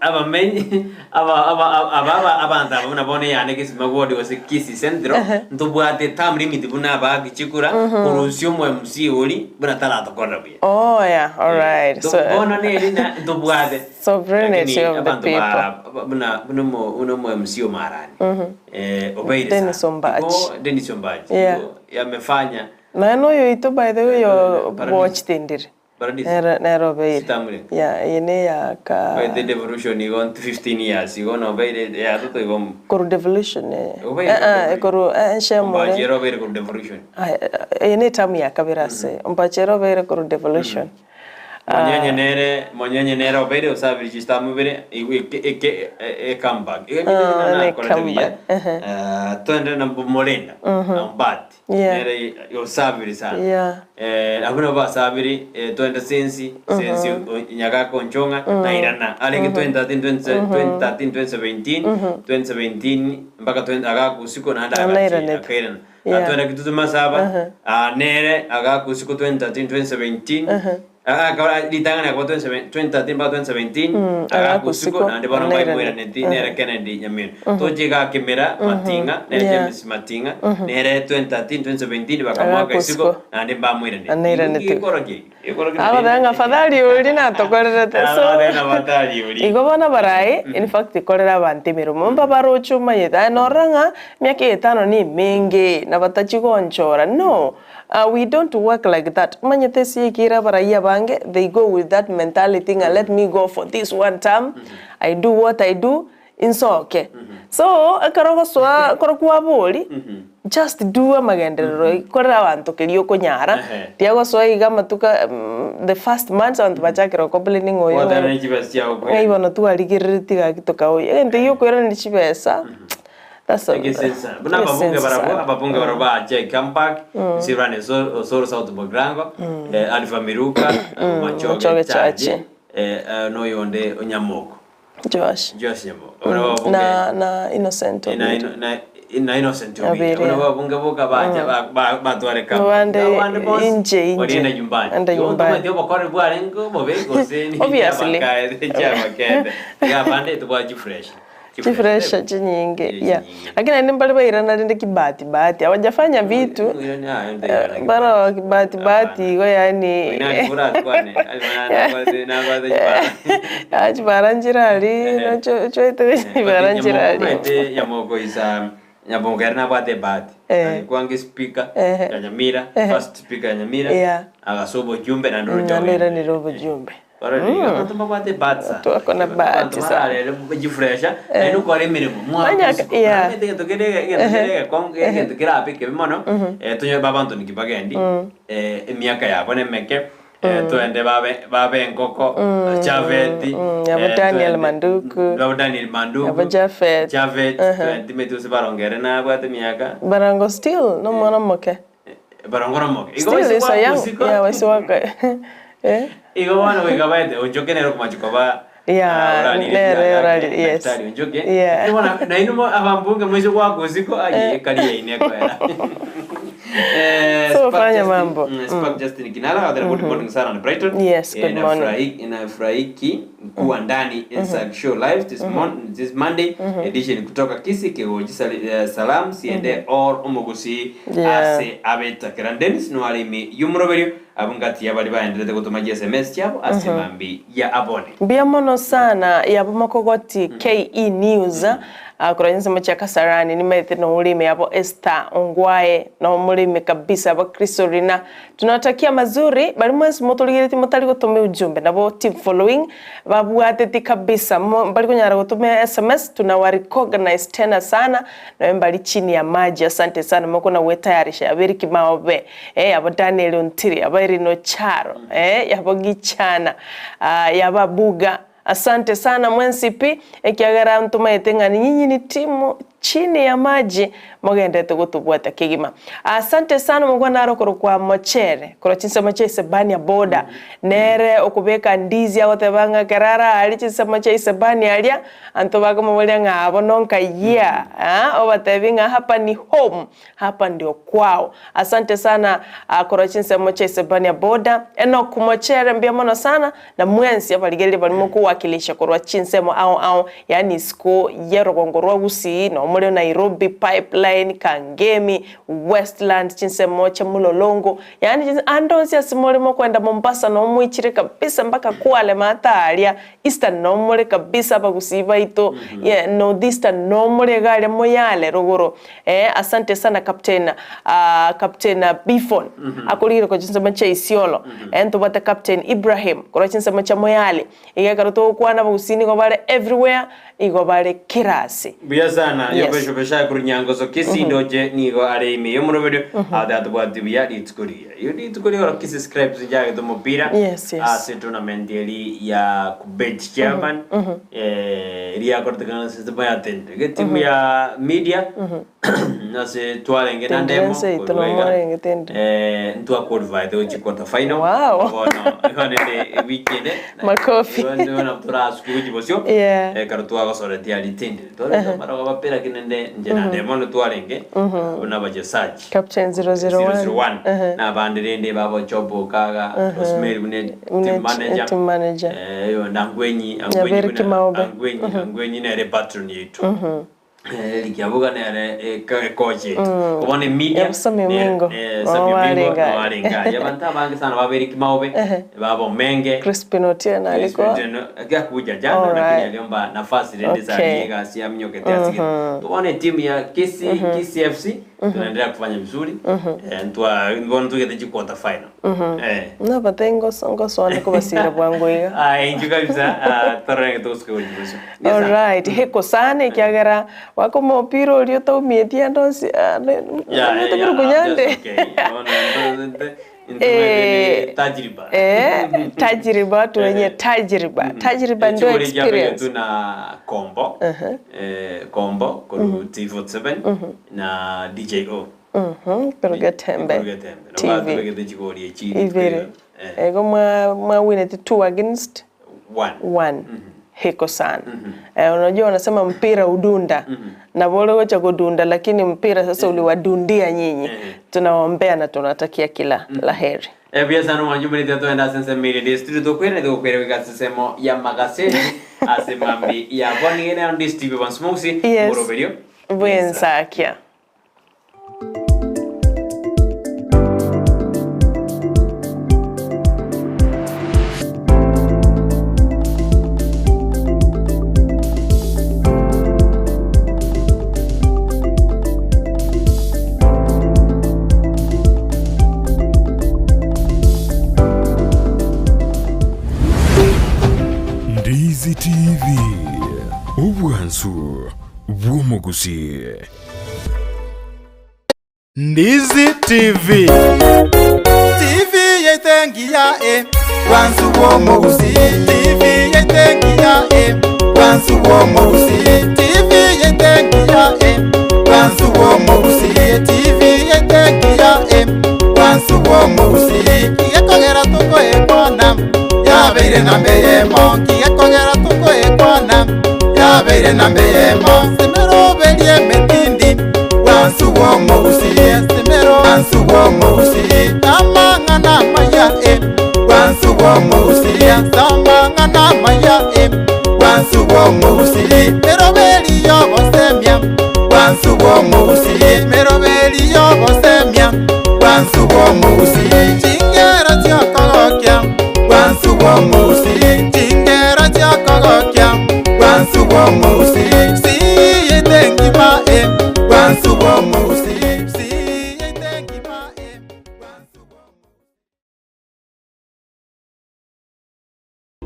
Abamenyi aba aba aba aba abanto aba buna bono yane Kisima ward gose Kisii Central ntobwate term limit buna abagichikura korusia omo MC ori buna taratokorera buya. Oh yeah, all right. So bono neri na ntobwate Sovereignty Lakini of the abantu people. buna buna mo buna mo MC omarani obeire Dennis sana. Ombachi. Igo Dennis Ombachi Yeah. Igo yamefanya Na noyo ito by the way yo Paradise. watch tindire. Paradise. Nero nero beire. Sitamure. Yeah, yene ya ka by the devolution igo 15 years igo no beire ya toto igo koru devolution. Eh Obeire eh koru Ombachi nshemure. ero beire ku devolution. Yene tamu ya kabira se. Ombachero beire koru devolution. Monyenye nere monyenye nere obeire osabiri chistamu ibere eke eke e comeback. Ah, ne Nakorete buya. comeback. Ehe. Eh, twende na Morinda na Ombati. Yeah. Nere osabiri sana. Yeah. Eh, abwo nabo basabiri eh, twende Sensi, Sensi o- Nyagaka Onchong'a na Irana. Arenge 2013 2013 2017 2017 mpaka 20 agaka usiku naende Na agachi Iranete. akairana. Yeah. Twende Kitutu Masaba, ah, nere agaka usiku 2013 2017 ritang'ani akaba 2013 mpaka 2017 agaka agaka usiku usiku, naende bono na Iranete. mbaimoiraneti nere Kennedy Nyamira. Toche iga Kimera Mating'a nere Yeah. James Mating'a nere 2013 2017 bakamoaka Agaka isiko usiku. naende mbamoiraneti. Anairaneti. Igoro ki? Igoro ki? Agoteba ng'a afadhali oria natokorerete so Afadhali oria. igo bono barae in fact korera abanto emeremo mbabaroche omanyete aye norora ng'a emiaka etano na emenge nabatachi gonchora no we don't work like that omanyete ase ekere abarai abange they go with that mentality ng'a let me go for this one term I do what I do insoke. So ekero ogosoa ekero kwabori just do amagenderero korera abanto keria okonyara Ehe. tiagosoa iga amatuko the first months abanto bachakire gocomplaining ng'a oyo Gwaterana chibesa chiago ng'a kweri. bono twarigereretie gaki tokaoyia egento ekio okoiraneria chibesa that's a Egesensa. Buna ababunge egesensa barabwo, sana. ababunge barabwo bache comeback, Sirani Osoro South Mugirango, eh, Alpha Miruka, Machoge Machoge Chache, Chache. eh, eh, noyonde Onyamoko. Joash. Joash Nyamoko. Abana babunge Na na Innocent na Obiri. na na Innocent Obiri. Obiri, Abana yeah. babunge boka bacha ba- ba- batware kama. Abande Abande bonsi inje, inje. Walienda nyumbani. Enda Igo nyumbani. ntomanyete obokore bwarenge obobe gose ni Obviously. chiabakae- chiabakende. Iga abande tobwate chifresh. Chifresha chinyinge Eh, yeah. chinyinge. Lakini naende mbare bairana rende kibahati bahati hawajafanya vitu Mwirani aye, ndairana bara kibahati bahati igo yaani Ah, chibara nchirari nochoete chibara nchirari nyamoko isa nyabongo yari nabwate bahati Eh. alikuwa speaker Ehe. ya Nyamira Ehe. first speaker ya Nyamira Yeah. agasoba ujumbe na ndoro naloiranire obojumbe abantu babwate bahati sana Twako na bahati sana. bararere jifresha naende okora emirimo Manya- yeah. egento kere egento kere egento kerabe kebe mono tonye babanto niki bagendi emiaka yabo nemeke twende babe babe engoko Javeti abo Daniel Manduku. abo Daniel Manduku Abo Japhet. Japhet twende timeti barongere nabwate emiaka barango still nomwana omoke barongora moke still is a young yeah wasi waka eh Igo bono goika baete onchoke nere okomachi koba Yeah, nere orari- yes. onchoke Yeah. Bono nainwe abambunge moise goaka osiko aye ekari yaino ekoera Eh, So Spark fanya Justin- mambo. Spark Justin Kinara, mm -hmm. Good morning sana na Brighton. Yes, good morning. Inafurahiki kuwa ndani Inside Show Live this, mon this Monday edition kutoka Kisii Kigoji Salam siende or omugusi Yeah. ase abetakera Dennis Nwalimi yumuroberio abungati yabali baenderete gutuma SMS chiabo ase mambi ya abone. Mbia mono sana yabo makogoti KE News mm -hmm. uh, cha Kasarani nimethe no ulimi yabo Esther Ongwae no mulimi kabisa abo Kristo Rina tunawatakia mazuri bali mwezi motoligireti motari gutume ujumbe nabo team following babwateti kabisa bali kunyara gutumia SMS tunawa recognize tena sana na mbali chini ya maji asante sana moko na wetayarisha abiri kimaobe eh abo Daniel Ontiri abo Irino Charo eh yabo Gichana uh, yaba Buga asante sana mwensipi ekiagera ntumaete ng'a nyinyi ni timu chini ya maji mogendete gotubwata kigima asante sana mugwana arokoro kwa mochere koro chinsemo cha isebania boda nere okubeka ndizi agoteba ng'a kerara ari chinsemo cha isebania aria anto bakomoboria ng'a abo nonka yeah ah obatebi ng'a hapa ni home hapa ndio kwao asante sana uh, koro chinsemo cha isebania boda enock mochere mbia mono sana na mwensi abarigereri barimo kuwakilisha korwa chinsemo ao ao yani siko yerogongo rwa gusii no muri Nairobi pipeline Kangemi Westland chinsemo cha Mulolongo yani andonsi asimurimo kwenda Mombasa no mwichire kabisa mpaka Kwale mataria Eastern no muri kabisa abagusii baito mm -hmm. yeah, Northeastern no muri gare moyale ruguru eh, asante sana captain uh, captain Bifon mm -hmm. akurire ko chinsemo cha Isiolo mm -hmm. eh, ntubate captain Ibrahim koro chinsemo cha Moyale igekero togokwana abagusii nigo bare everywhere igo bare kera ase. Mbuya sana Yes. Yobesho Beshaya korwa Nyangoso Kisii ndoche nigo are ime y'omoroberio atatobwati buya rituko rigiya. Iyo rituko rioro Kisii Scribes nchagete omopira Yes, yes. ase tournament eri ya Kubet chairman eh, eri yakoretekana ase timu ya Tendre. Ege timu ya media ase twarenge na Tendre ndemo nse ito korwa iga, nomorenge Tendre. eh, ntwa qualified gochia quarter final Wow. bono igo nende ewiki ende Makofi. igo ndio torasuke gochia bosio Yeah. ekero twagosoretie aria Tendre twarenge amarogo abapira lakini nende inche na ndemo ntwarenge buna abachesaji Captain 001. 001 Uh-huh. na abande rende babochoboka iga Rosemary buna Buna team manager team manager. Eh, oyo na Angwenyi Angwenyi Nyaberi buna- Kimaobe. Angwenyi Angwenyi nere patron yetu Eric Abuga nere coach yetu Bono media Yabu Sammy Omingo. eh, Oh, Sammy Omingo warenga. no warenga abantu abange sana baba Eric Maobe baba Omenge Crispin Otieno alikuwa Akakuja jana Alright. lakini aliomba nafasi rende za Okay. liga asiamnyoke asige. Tuone timu ya KC KCFC tunaendelea kufanya vizuri. Eh, ntwa mbona tugete chi quarter final. Eh. nabate ngoswane kobasira bwangu iga Ah, inju kabisa. Ah, torenge tusuke kujibusu. Alright, heko sana ekiagera wakoma opira oria otaumietie ande onsi Yeah, kunyande Okay. Tajriba. Eh, tajriba watu wenye tajriba tajriba ndio Echigori kiabeire experience tu na kombo eh, kombo koru T47 na DJO Kuruga Tembe Kuruga Tembe TV. nabagete chigori echi ivere eh, ego mwawinete two against one one heko sana eh, unajua wanasema mpira udunda na bora wacha kudunda lakini mpira sasa uliwadundia nyinyi tunawaombea na tunawatakia kila la heri Ebia sana mwanjumurite twenda ase ensemo ere studio tokwere tokwere goika ase ensemo ya magaseti ase mambi ya bonigene on this TV Bansmoxi Yes. moroberio bwensakia Ndizi TV, obwansu bw'omogusi. Ndizi TV. TV yeitengiya e wansu womogusi TV yeitengiya e wansu womogusi TV yeitengiya e wansu womogusi TV yeitengiya e wansu womogusi kigekogera tukoekwana yabeire na mbeyemo kigekogera tukoekwana yabeire na mbeyemo simeroberie emetindi wansu womogusi simero wansu womogusi amang'ana maya e wansu womogusi samang'ana maya e wansu womogusi meroberi yobosemia wansu womogusi meroberi yobosemia wansu womogusi chingero chiokogokia wansu womogusi chingero chiokogokia wansu womogusi siyete ngima e wansu womogusi siyete ngima e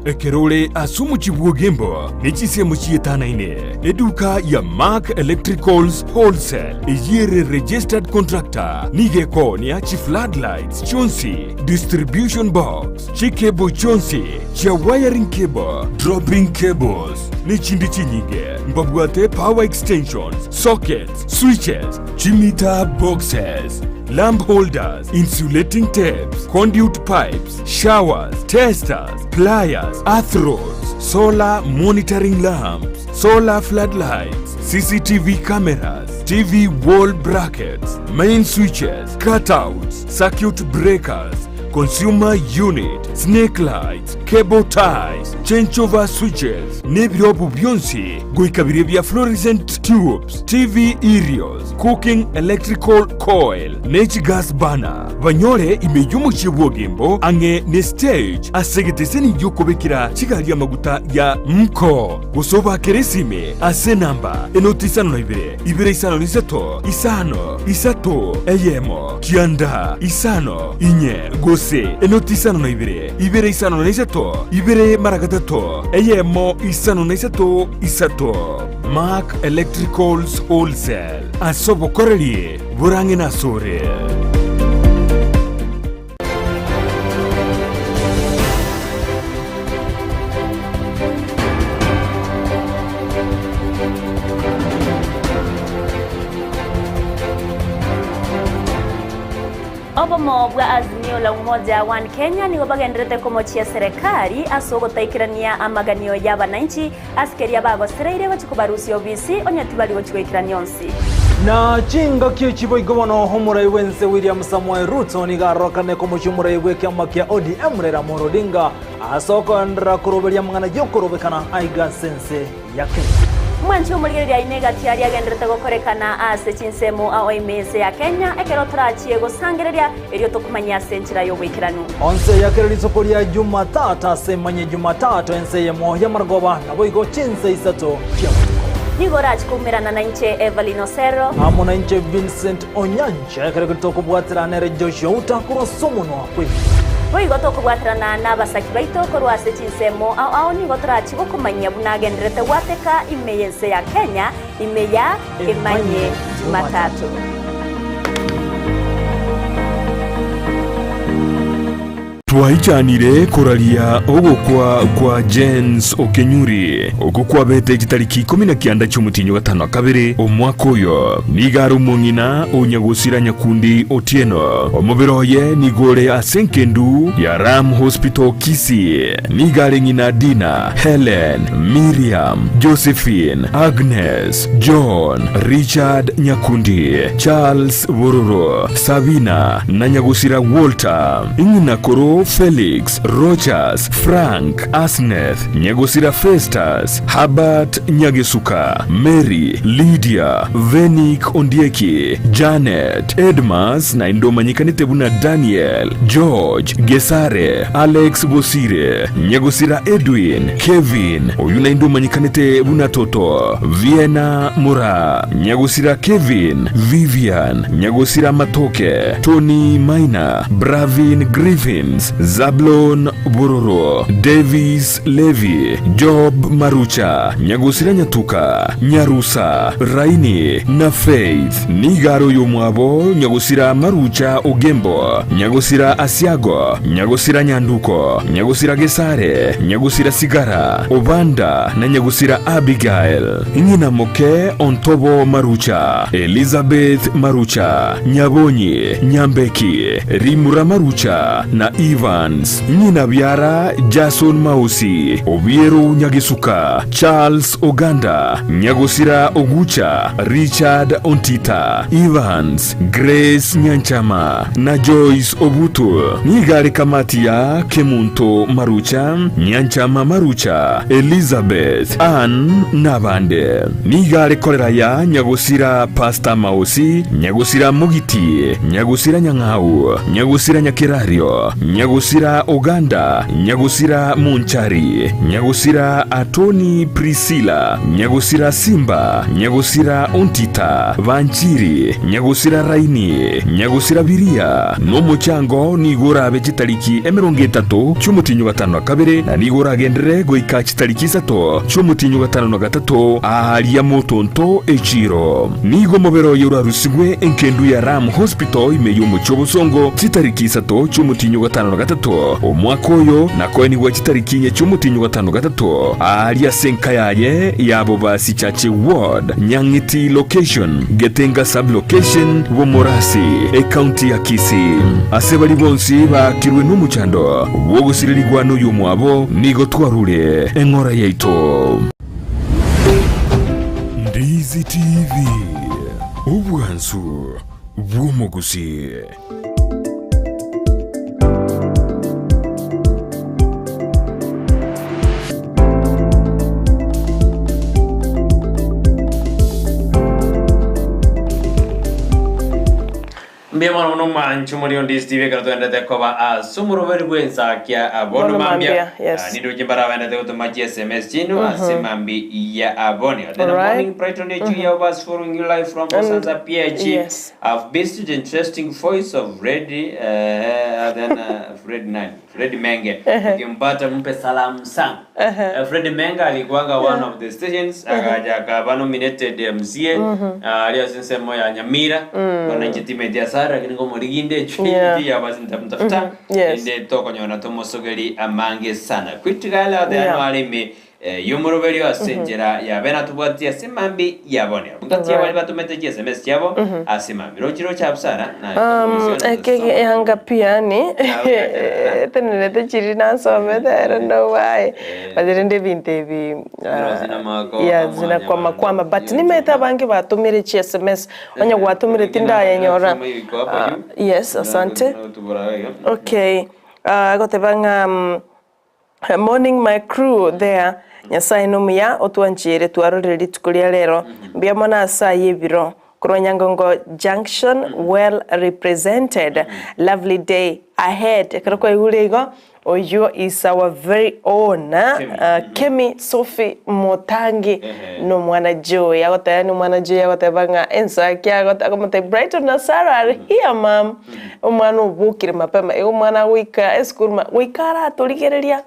Ekero ore ase omochie bw'Ogembo ne chinsemo chietanaine, eduka ya Mark Electricals Wholesale eyio ere registered contractor nigo ekoonia chifloodlights chionsi, distribution box, chicable chionsi chia wiring cable, dropping cables, ne chinde chinyinge. Mbabwate power extensions, sockets, switches, chimeter boxes, lamp holders, insulating tapes, conduit pipes, showers, testers, pliers, earth rods, solar monitoring lamps, solar floodlights, CCTV cameras, TV wall brackets, main switches, cutouts, circuit breakers, consumer unit, snake lights, cable ties, changeover switches, nebirobu bionsi goika biria bia fluorescent tubes, TV aerials, cooking electrical coil, ne chigas burner. Banyore ime y'omochie bw'Ogembo ang'e ne stage ase egeteseni gi'okobekera chigari amaguta ya Mko. Gose obakere esime ase enamba enoti isano na ibere, ibere isano na isato, isano, isato, eyemo, kianda, isano, inye, gose. Gose enoti isano na ibere, ibere isano na isato, ibere mara gatato, eyemo isano na isato isato. Mark Electricals Wholesale, ase obokoreri borang'e nasore. Obomo bwa Azimio la Umoja One Kenya nigo bagenderete komochia serekari ase ogotaikerania amaganio y'abananchi ase keria bagosereire gochia kobarusia obisi onye tibari gochia goikerania onsi. Na chingaki echi boigo bono omorai bw'ense William Samoei Ruto nigo arorokane komochia omorai bw'ekiama kia ODM Raila Amolo Odinga ase okoenderera koroberia amang'ana y'okorobekana aiga ase ense ya Kenya. Mwanche omorigereria aino egati aria agenderete gokorekana ase chinsemo ao ime ense ya Kenya ekero torachie gosangereria erio tokomanyia ase enchera y'oboikeranu. Onse ya kera rituko ria Jumatatu ase emanye Jumatatu ense eyemo y'amarogoba, naboigo chinse isato chi'amatuko. Nigo orache koumerana nainche Evelyn Osero. Amo nainche Vincent Onyancha, ekero ekio tokobwaterana nere Joshua Outa korwa ase omonwa kw'ebibe. Boigo tokobwaterana nabasaki baito korwa ase chinsemo ao ao nigo torachi gokomanyia buna agenderete gwateka ime y'ense ya Kenya ime ya Emanye Jumatatu. Twaichanire koraria ogokwa kwa Jens Okenyuri, okwo kwabete chitariki ikomi na kianda chi'omotienyi o gatano na kabere omwaka oyo. Nigo are omong'ina o Nyagosira Nyakundi Otieno. Omobere oye nigo ore ase enkendu ya Ram Hospital Kisii. Nigo are ng'ina Dina, Helen, Miriam, Josephine, Agnes, John, Richard Nyakundi, Charles Bororo, Sabina, na Nyagosira Walter. Ng'ina koro Felix, Rochas, Frank, Asneth, Nyagosira Festus, Herbert Nyagesuka, Mary, Lydia, Venick Ondieki, Janet, Edmas naende omanyekanete buna Daniel, George, Gesare, Alex Bosire, Nyagosira Edwin, Kevin, oyio naende omanyekanete buna Toto, Vienna Moraa, Nyagosira Kevin, Vivian, Nyagosira Matoke, Tony Maina, Bravin Griffins, Zablon Bororo, Davis Levi, Job Marucha, Nyagosira Nyatuka, Nyarusa, Raini, na Faith. Nigo are oyomwabo Nyagosira Marucha Ogembo, Nyagosira Asiago, Nyagosira Nyanduko, Nyagosira Gesare, Nyagosira Sigara, Obanda, na Nyagosira Abigael. Ng'ina moke Ontobo Marucha, Elizabeth Marucha, Nyabonyi, Nyambeki, Rimura Marucha, na Evans. Ng'ina biara Jason Mausi, Obiero Nyagesuka, Charles Oganda, Nyagosira Ogucha, Richard Ontita, Evans, Grace Nyanchama, na Joyce Obutu. Nigo are kamati ya Kemunto Marucha, Nyanchama Marucha, Elizabeth, Ann, nabande. Nigo are korera ya Nyagosira Pastor Mausi, Nyagosira Mogiti, Nyagosira Nyang'au, Nyagosira Nyakerario, Nyagosira Oganda, Nyagosira Monchari, Nyagosira Atoni Priscilla, Nyagosira Simba, Nyagosira Ontita, Banchiri, Nyagosira Raini, Nyagosira Biria, nomochango nigo orabe chitariki emerongo etato chi'omotienyi o gatano na kabere, na nigo oragenderere goika chitariki isato chi'omotienyi o gatano na gatato aaria motonto echiiro. Nigo omobere oye orarusigwe enkendu ya Ram Hospital ime y'omochie obosongo chitariki isato chi'omotienyi o gatano na gatato omwaka oyo, na koenigwa chitariki inye chi'omotienyi o gatano na gatato aaria ase enka yaye ya Bobasi Chache Ward, Nyang'iti Location, Getenga Sub-Location, Bomorasi, Ecounty ya Kisii. Ase baria bonsi baakirwe nomochando bw'ogosirerigwa noyomwabo, nigo twarure eng'ora yaito. Ndizi TV, obwansu bw'omogusii. Mbuya mono mono mwancho mori onde Steve ekero twendete koba ase omoroberi bw'ensakia bono Bono mambia. mambia, yes. Ah, nindoche mbare abendete gotoma chi SMS chino ase mambi ya aboni. Then Alright. morning Brighton mm -hmm. of us following you live from Bosanza PH. yes. I've missed the interesting voice of Fred then Fred nani? Fred Menge. Ukimpata mpe salamu sana. Fred Menge alikuwanga one of the stations akaja akaba nominated MCA mm -hmm. nsemo ya Nyamira mm. wananchi timeti ya Sara lakini ngomoriginde Yeah. yeah. yabasintamtafuta Yes. inde tokonyona tomosogeri amange sana kwitigala the Yeah. yeah. alimi yomoroberi ase enchera yabe natubwatia ase mambi yabone ngati Right. abari batumete chi SMS chiabo ase mambi rochiro chabusara Ekege ehanga piani tenenete chiri nasomete I don't know why but rende ebinto ebi yeah zinakwamakwama but nimete abange batumire chi sms onye gwatumire tindayenyora yes asante okay goteba ng'a morning my crew there nyasaye nomuya otwanchire twarorire rituko ria rero mbuya mono ase aye ebiro korwa nyangongo junction well represented lovely day ahead ekero kwaigure igo oyo is our very own Kemi Sophie Motangi no mwana Joy agoteba ni mwana Joy agoteba ng'a ensaki agote Brighton na Sarah are here mam omwana obukire mapema igo omwana goika esukuru goika aratorigereria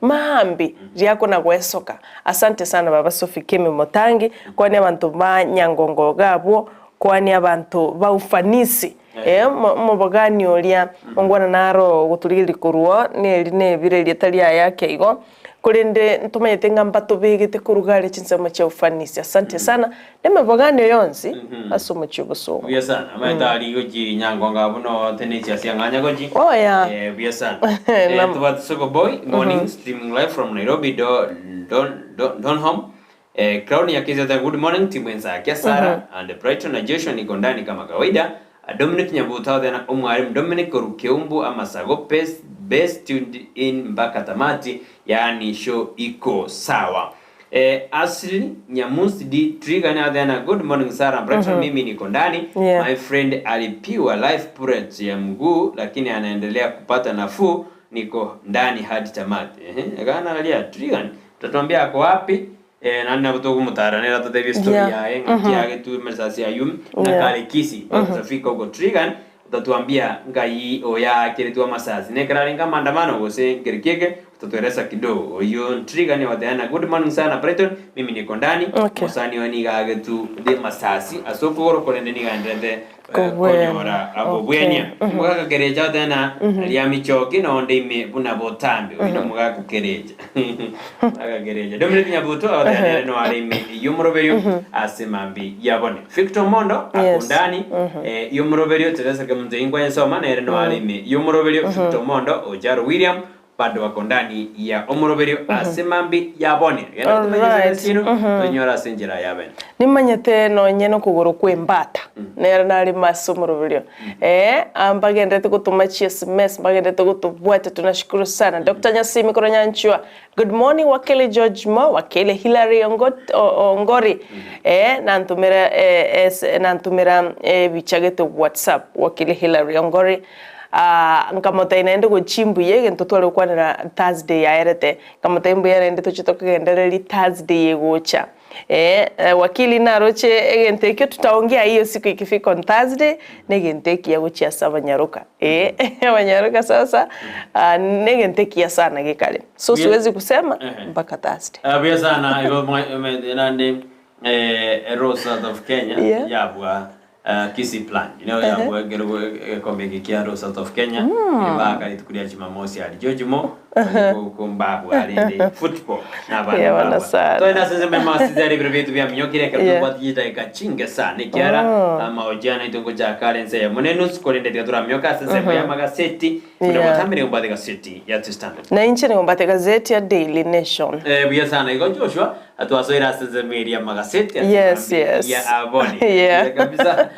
maambi riako na gwesoka asante sana baba Sophie Kemi Motangi kwani abantu ba nyangongo gabwo kwani abantu ba ufanisi mobogani oria ongwana naro goturigereria korwo neri nebire rieta riayake igo korende ntomanyete ng'a mbatobegete korugare chinsemo chia ufanisi asante sana nemebogani yonsi ase omochie obosongo buya sana amaeta ari gochi nyangonga buno tenisi ase ang'anya gochi Oh, yeah. Buya sana tubati soko boy morning streaming live from Nairobi do don don Donholm Crown ya Kizata good morning timu enzakia Sara and Brighton na Joshua niko ndani kama kawaida Dominic Nyabuta na omwalimu Dominic Orukeumbu amasago best, best tuned in mpaka tamati yaani show iko sawa Asli Nyamusi D Trigger na tena good morning Sarah Brighton mimi niko ndani Yeah. my friend alipiwa life bullet ya mguu lakini anaendelea kupata nafuu niko ndani hadi tamati kana alia Trigger tatuambia ako wapi nani nabuto kumutaranera tatebia story Yeah. yaye ng'aki yage tu mesasi ayum na Yeah. kare kisi tutafika huko Trigger utatuambia ngai oya kiritwa masasi nekararinga maandamano gose ngerikeke utatueleza kidogo oyo Trigger ni wateana good morning sana Brighton mimi niko ndani Okay. musani oni tu de masasi asokogoro korende nigaendete Kobwena. konyora abo Okay. bwenia mugaka kerecha tena ria michoki nonde ime buna botambe oino mugaka kerecha mugaka kerecha Dominic Nyabuto abatanere no ari ime yumuroberio ase mambi yabone Victor Mondo Yes. akundani yumuroberio Teresa Kemunze ingwa ensoma nere no ari ime yumuroberio Victor Mondo Ojaro William bado wako ndani ya omoroberio ase mambi yabone genda Alright. tumenye tonyora ase enchera yabene nimanyete nonye nokogoro kwa embata nere nari maso omoroberio mbagendete gotuma chi sms mbagendete gotobwata tunashukuru sana Dr. Nyasimi Koronyanchua good morning wakili George Mo wakili Hillary Ongori nantumira nantumira bichagete WhatsApp wakili Hillary Ongori nkamota inaende gochimbuye egento tware gokwanera Thursday yaerete nkamota imbuya naende toche tokagendereri Thursday yegocha wakili naroche egento ekio tutaongea hiyo siku ikifika on Thursday negento ekiya gochia ase abanyaroka abanyaroka sasa negento ekiya sana gekare so siwezi kusema mpaka Thursday Buya sana igo nande Rose South of Kenya Yeah. yabwa Kisii plan you know yabwa gero kombe kia Rose South of Kenya ibaka litukulia Jumamosi ali George Mo kumbabwa alinde football na bana Yeah, wana sana. toenda sasa mema sizari biro vitu vya minyokire Yeah. kwa tijita ikachinga sana ikiara maojana itongo cha kale nse munenu sikolinde tikatura myoka sasa ya magaseti Yeah. munamutamire ngubate gaseti ya The Standard na inche nigombate gazeti ya Daily Nation buya sana iko Joshua atwasoira asenzemeria magaseti Yes, yes. ya aboni Yeah. kabisa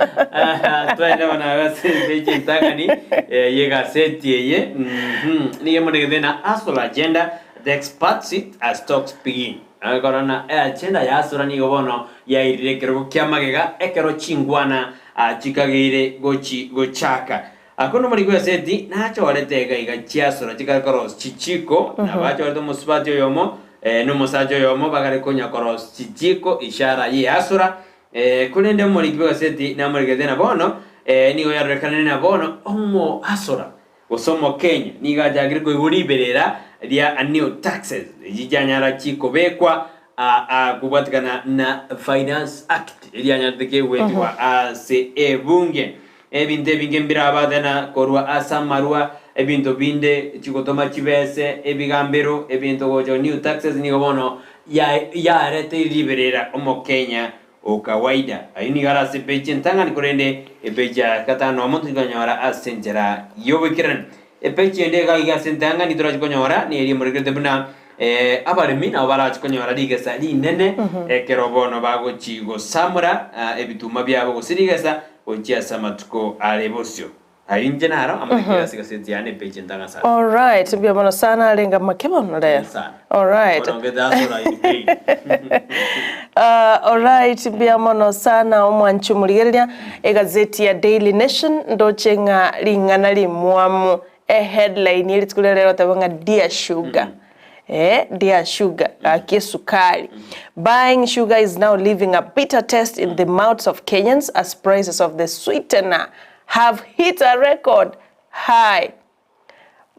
twende bana gasebeje ntangani ye gaseti eye niye munegete na asola agenda the expert seat as talks begin korona agenda ya asora nigo bono yairire ekerogo kia magega ekero chingwana Chikageire gochi gochaka. Akwo nomoriki bw'eseti nachorete iga iga chiasora chikare korosia chichiko, na bachorete omosubati oyomo na omosacha oyomo bagare konya korosia chichiko ishara y'easora. Korende omoriki bw'egaseti namorigete na bono nigo yarorekanire na bono omoasora gose omokenya nigo achakire koigwa riberera ria new taxes echi chianyara chikobekwa kobwatikana na Finance Act erianyarete kegwetigwa ase ebunge. Ebinto ebinge mbirabate na korwa ase amarwa, ebinto binde chigotoma chibese, ebigambero, ebinto gocha new taxes nigo bono yareteire riberera omokenya o kawaida. Ayio nigo are ase epeji entang'ani korende epeji ya gatano nomo tochikonyora ase enchera y'oboikeranu. Epeji ende iga iga ase entang'ani torachi konyora neria emorekerete buna abaremi nabo barachi konyora rigesa rinene ekero bono bagochi gosamora ebituma biabo gose rigesa gochia ase amatuko are bosio. Ayio inche naro amariiko ase egaseti yane epeji entang'ani sana. Alright, mbuya mono sana arenge amake bono rero. Sana. Alright. Bono ngete asora in pain. Alright, mbuya mono sana omwanchi omorigereria egazeti ya Daily Nation ndoche ng'a ring'ana rimwamu eheadline ye rituko ria rero oteba ng'a dear sugar. Eh, dear sugar, gaki esukari. Buying sugar is now leaving a bitter taste in the mouths of Kenyans as prices of the sweetener have hit a record high.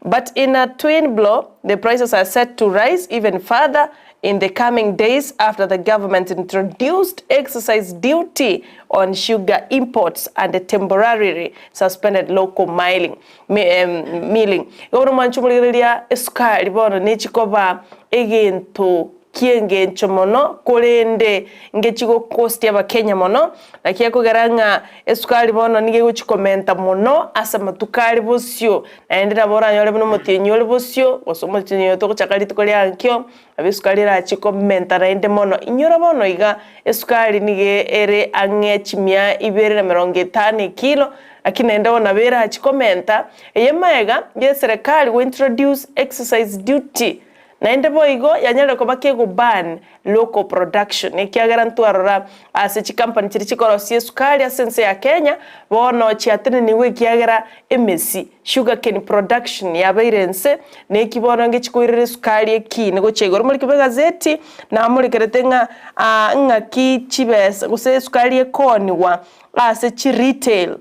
But in a twin blow, the prices are set to rise even further in the coming days after the government introduced excise duty on sugar imports and temporarily suspended local miling, milling. Igo bono mwanche omorigereria esukari bono nechikoba egento ki'engencho mono korende ngechi gokostia abakenya mono, naki ekogera ng'a esukari bono nigo egochi komenta mono ase amatuko are bosio, naende nabo oranyore buna omotienyi ore bosio, gose omotienyi oyo togochaka rituko ria nkio, nabo esukari erachi komenta naende mono. Inyora bono iga, esukari nigo ere ang'e chimia ibere na merongo etano ekilo, lakini naende bono nabo erachi komenta, eye magega ya eserekari go introduce excise duty. Naende boigo yanyarire koba kegoban local production, ekiagera ntwarora ase chikampani chiria chikorosia esukari ase ense ya Kenya, bono chiatenenigwe ekiagera emesi, sugarcane production, yabeire ense, na eki bono ngechi koirera esukari ekiine gochia igoro. Morikigwe egazeti namorekerete ng'a ng'aki chibesa gose esukari ekoonigwa ase chiretail.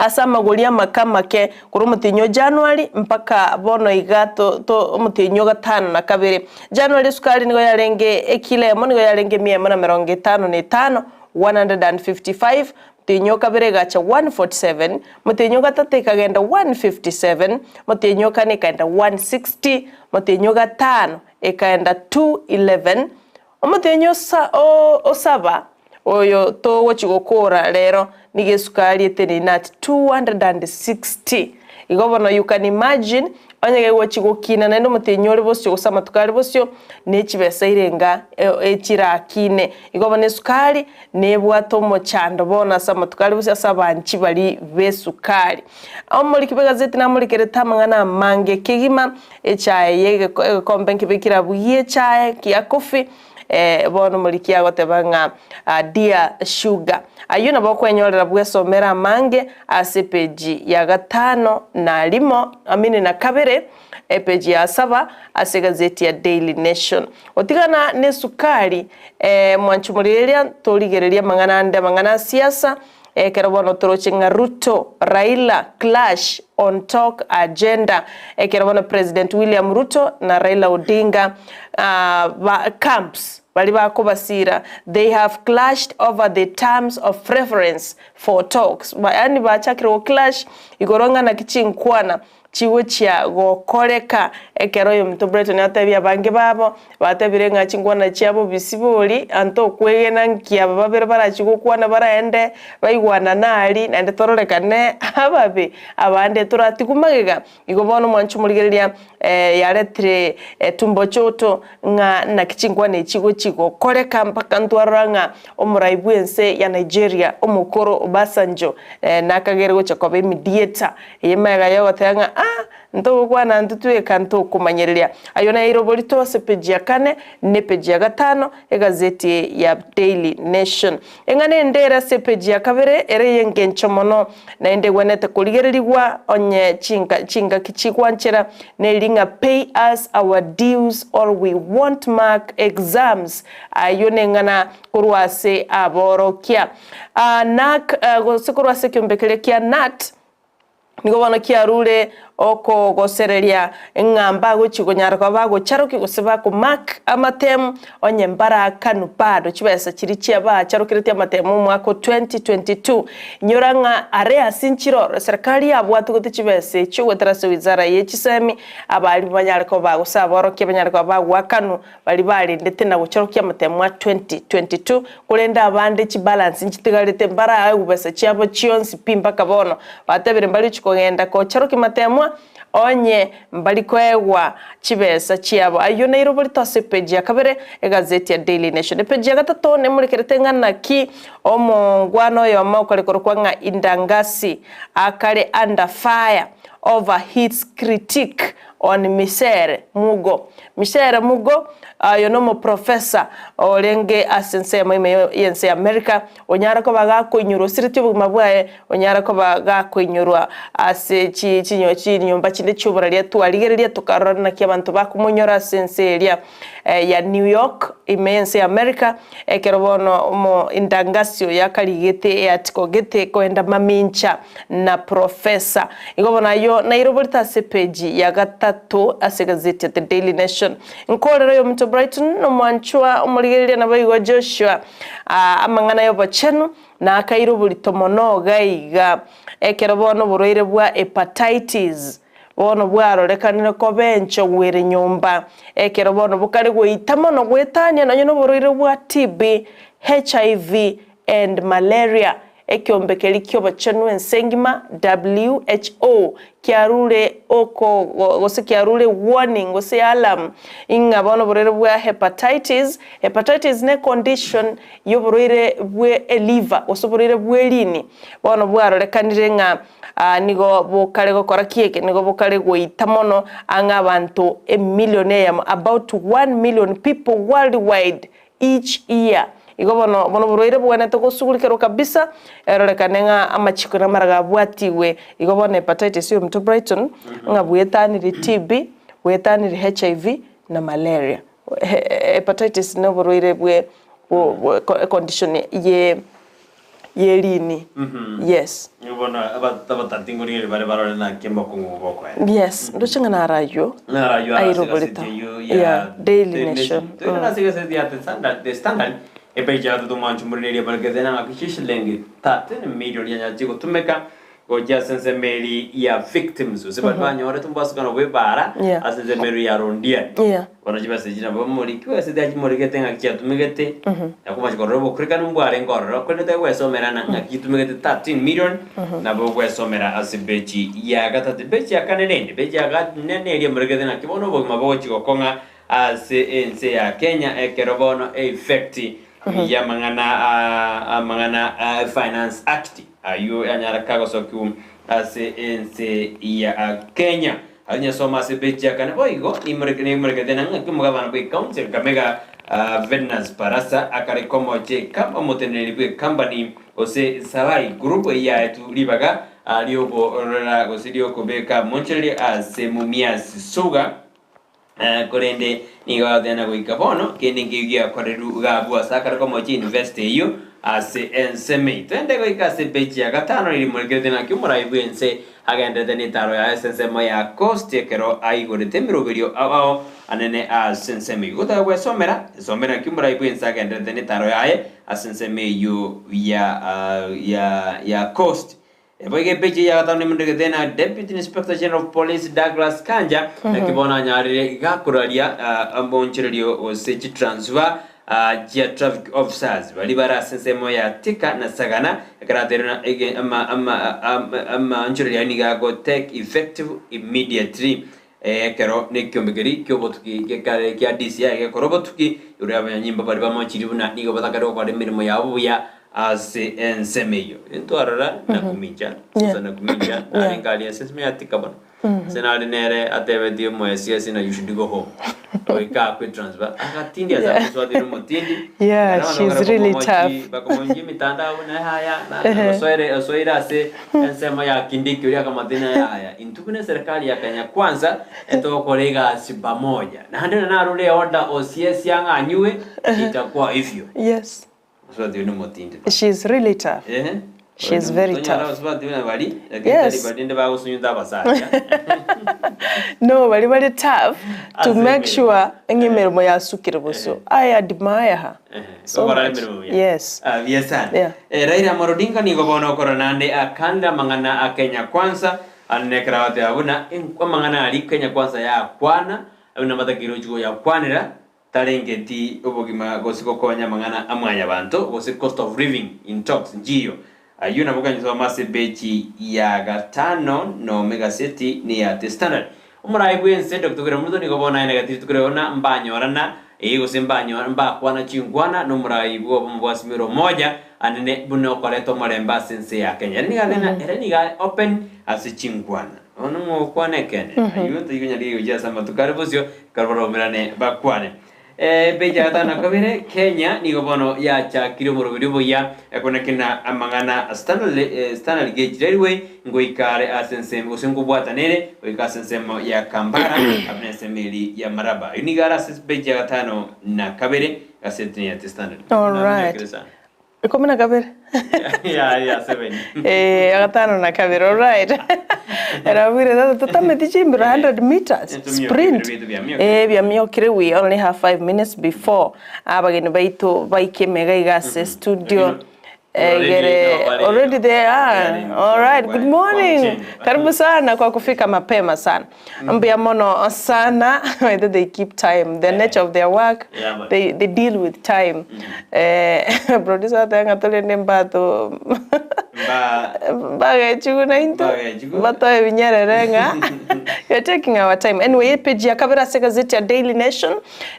Ase amagori amake amake korwa omotienyi o Januari mpaka bono iga to to omotienyi o gatano na kabere. Januari esukari nigo yarenge ekilo emo nigo yarenge emia emo na merongo etano na etano, 155, motienyi o kabere egacha 147, motienyi o gatato ekagenda 157, motienyi o kane ekaenda 160, motienyi o gatano ekaenda 211, Omotienyi o saba oyo togochia gokora rero nigo esukari eteneine at 260. Igo bono you can imagine onye gegochia gokina naende omotienyi ore bosio gose amatuko are bosio ne chibesa irenga chirakine. Igo bono esukari nebwate omochando bono ase amatuko are bosio ase abanchi baria b'esukari. Omoriki bw'egazeti namorikerete amang'ana amange kegima. Echae y'egeko egekombe nkebe kerabu gi'echae kia coffee, eh, bono moriki agoteba ng'a ah, dear sugar. Ayio nabo okwenyorera bwesomere amange ase epeji ya gatano na rimo, I mean na kabere, epeji ya saba ase egazeti ya Daily Nation. Otigana na esukari, eh, mwancho morigereria torigereria amang'ana ande amang'ana a siasa, Ekero bono toroche ng'a Ruto, Raila clash on talk agenda. Ekero bono President William Ruto na Raila Odinga ba camps baria bakobasira they have clashed over the terms of reference for talks. Yaani bachakire go clash igoro ng'a naki chinkwana Chigochia gokoreka ekero oyominto Breton atebia abange babo, batebire ng'a chinkwana chiabo bisibori, anto okwegena nki aba babere barachie gokwana baraende baigwanane aria, naende tororekane ababe, abande toratigwe magega. Igo bono mwanche omorigereria yaretire tumbo choto ng'a naki chinkwana echi chigochia gokoreka mpaka ntwarora ng'a omorai bw'ense ya Nigeria omokoro Obasanjo nakagere gochia koba emediator. Eye magega yogoteba ng'a ah! Ntogokwana intwe tweka ntokomanyereria. Ayio naye oborito ase epeji ya kane na epeji ya gatano egazeti ya Daily Nation. Eng'ana ende ere ase epeji ya kabere ere ey'engencho mono naende egwenerete korigererigwa onye chinka chingaki chigwanchera neri ng'a pay us our dues or we won't mark exams. Ayio neng'ana korwa ase aborokia. Nac gose korwa ase ekeombe keria kia Nat. Nigo bono kiarure okogosereria ng'a mbagochia konyara koba bagocharokia gose bakomark amatemu, onye mbaraakanu bado chibesa chiria chiabacharokeretie amatemu omwaka o 2022. Inyora ng'a are ase enchera oro eserekari yabwate gote chibesa echio goetera ase wizara ye chisemi, abalimu banyare koba gose aborokia banyare koba bagoakanwa Baria barendete na gocharokia amatemo a 2022, korende abande chibalance nchitigarete mbaraegwe besa chiabo chionsi pi mpaka bono. Batebire mbarichi kogenda kocharokia matemwa onye mbari koegwa chibesa chiabo. Ayio nairoborete ase epeji ya kabere egazeti ya Daily Nation. Epeji ya gatato nemorekerete ng'a naki omongwana oyomo okare korokwa ng'a Indangasi akare under fire over his critique on Misere Mugo. Misere Mugo, oyo nomoprofesa orenge ase ensemo ime y'ense ya America, onyare koba gakoinyorwa osiretie obogima bwaye, onyare koba gakoinyorwa ase chi chinyo chinyomba chinde chi'oboraria twarigereria tokarora naki abanto bakomoinyora ase ense eria ya New York ime y'ense ya America, ekero bono omo Indangasi oyo akarigete earticle gete koenda mamincha na professor. Igo bono ayio nairoborete ase epeji ya gatato ase egazeti ya The Daily Nation. Nkorera oyominto Brighton nomwanchwa omorigereria naboigo Joshua amang'ana y'obochenu na akaira oborito mono gaiga. Ekero bono oborwaire bwa hepatitis bono bwarorekanire koba enchogu ere nyomba, ekero bono bokare goita mono goetania nonye noborwaire bwa TB, HIV and malaria. Ekeombe keria ki'obochenu ense engima, WHO, kiarure oko gose kiarure warning gose alarm ing'a bono oborwaire bwa hepatitis, hepatitis ne condition y'oborwaire bwe eliver gose oborwaire bw'erini, bono bwarorekanire ng'a nigo bokare gokora ki eke? Nigo bokare goita mono ang'e abanto emillion eyemo, about 1,000,000 people worldwide each year. Igo bono bono oborwaire bogwenerete gosugurikerwa kabisa, erorekane ng'a amachiko na amaraga abwatigwe. Igo bono hepatitis oyominto Brighton, ng'a bwetanire TB, bwetanire HIV na malaria. Hepatitis na oborwaire bwe bo econdition ye ye rini yes. Nigo bono abatati nkorigereria bare barore naki omokong'u bokoera. Yes, ndoche ng'a naro ayio Naro ayio ase airoborete. egaseti eyio ya Yeah, Daily Nation. Toirane ase egaseti ya The Standard, The Standard, epage ya gatato omwancho omoriri ebarekete nang'aki chishilingi 13 million yanyachie gotumeka Gochia ase ensemo eria ya victims, gose baria banyorete omobasukano bw'ebaara Yeah. ase ensemo eria ya Londiani. Yeah. Bono chibesa echi nabo moriki bwesete achimorigete ng'aki chiatumegete, nakomacha korora obokurekanu mbwarenge ororo, korende tari na ng'aki chitumegete 13 million, nabo ogwesomera ase bechi ya gatato. Bechi ya kane rende, bechi ya kane neria emorigete ng'aki bono obogima bogochia gokong'a ase ense ya Kenya ekero bono effect y'amang'ana amang'ana a Finance Act ayio yanyara kagosokiwa ase ense ya Kenya. Aye nyasoma ase page ya kane boigo nimorekete na ng'aki omogabana bwe county ya Kakamega Venance Barasa akare komocha omoteneneri bwe company gose Sarai Group yaetu ribaga riokorora gose riokobeka monchereri ase Mumias Sugar. Korende nigo agoteba goika bono kende nkeiyo giakorerwe iga abwo ase akare komochia university eyio ase ensemo eyio. Twende goika ase epeji ya gatano riria morekerete naki omorai bw'ense agenderete netaro yaye ase ensemo ya Coast ekero aigorete emeroberio ao ao anene ase ensemo eyio. Gotaka gwesomera, esomere naki omorai bw'ense agenderete netaro yaye ase ensemo eyio ya ya ya Coast. Eboigo epeji ya gatano nemondegete na Deputy Inspector General of Police Douglas Kanja naki bono anyarire iga koraria omoonchorerio gose chitransfer chia traffic officers baria bare ase ensemo ya Thika na Sagana ekero ateire na ege ama ama amaonchorerio ayio nigo ago take effective immediately Ekero nekiombe keria ki'obotuki gekare kia DCI gekora obotuki igoro y'abanyanyimbo baria bamochirie buna nigo batakare gokora emeremo yabo buya ase ensemo eyio. Intwarora nakumincha, Yeah. Susan nakumincha, narenge aria ase ensemo ya Thika bono. Ase nare nere atebetie omoesiasi ng'a you should go home. Goika akwe transfer. Agatindi ase akoswati na omotindi. Yeah, Ekero abanto she's bakare really komomochi, tough. bakomonchia emitandao buna yaya, na na osoere osoire ase ensemo ya Kindiki oria akamotebia ng'a yaya, intwe buna eserekari ya Kenya Kwanza, etogokora egasi pamoja. Naende onye narure eorder osiesia ng'a anywe, itakuwa hivyo. Yes. Osubati oyo nomotindi pa. She is really tough. Ehe. She is very Tonyora tough. abasubati buna bari, lakini tari Yes. barinde bagosunyuta abasacha. No, bari bare tough to Ase make emeremo. sure ng'a emeremo yasukire bosio. I admire her Ehe, so gokora much. emeremo buya. Yes. Ah, buya sana. Yeah. Eh, Raila Amolo Odinga nigo bono okora naende akande amang'ana a Kenya Kwanza, ande nekero agoteba buna en- amang'ana aria Kenya Kwanza yakwana, buna batakeire gochia koyakwanera, Tarengeti obogima gose gokonya amang'ana a mwanyabanto, gose cost of living in talks nchiyo. Ayio nabo kanyesoma ase epeji ya gatano nome egaseti neya The Standard. Omorai bwense Doctor William Ruto nigo bono aenegete rituko riao na mbanyorana ee gose mbanyora mbakwana chinkwana nomorai bw'obomo bwa Azimio la Umoja anene buna okoreta omorembe ase ense ya Kenya. Ere nigo agena ere nigo are open ase chinkwana. Bono ng'okwana ekeene, ayio toikonyara gochia ase amatuko are bosio, ekero baraumerane bakwane. Epeji ya gatano na kabere, Kenya nigo bono yachakire omoroberi oboyia ekonekena amang'ana Stanley, Stanley Gauge Railway ngoika are ase ensemo gose nkobwatana ere goika ase ensemo ya Kampala amo na ensemo eria ya Maraba. Ayio nigo are ase epeji ya gatano na kabere gaseti ya The Standard. Alright. Namanyokire sana. Ikomi na kabere. Yeah, yeah, seven. Eh, agatano na kabere, alright. Erabwire tata totameti chimbiro 100 meters sprint. Eh, biamiokire we only have 5 minutes before abageni baito baike mega iga ase studio. Egere already they are. Alright, good morning. Karibu sana kwa kufika mapema sana. Mbuya mono sana whether they keep time the nature of their work Yeah, man. they, they deal with time eh, producer ateba ng'a torende mbato Mba bagechigwe naintwe Bagechigwe. batoe ebinyerere ng'a we are taking our time anyway epage ya kabere ase egazeti ya Daily Nation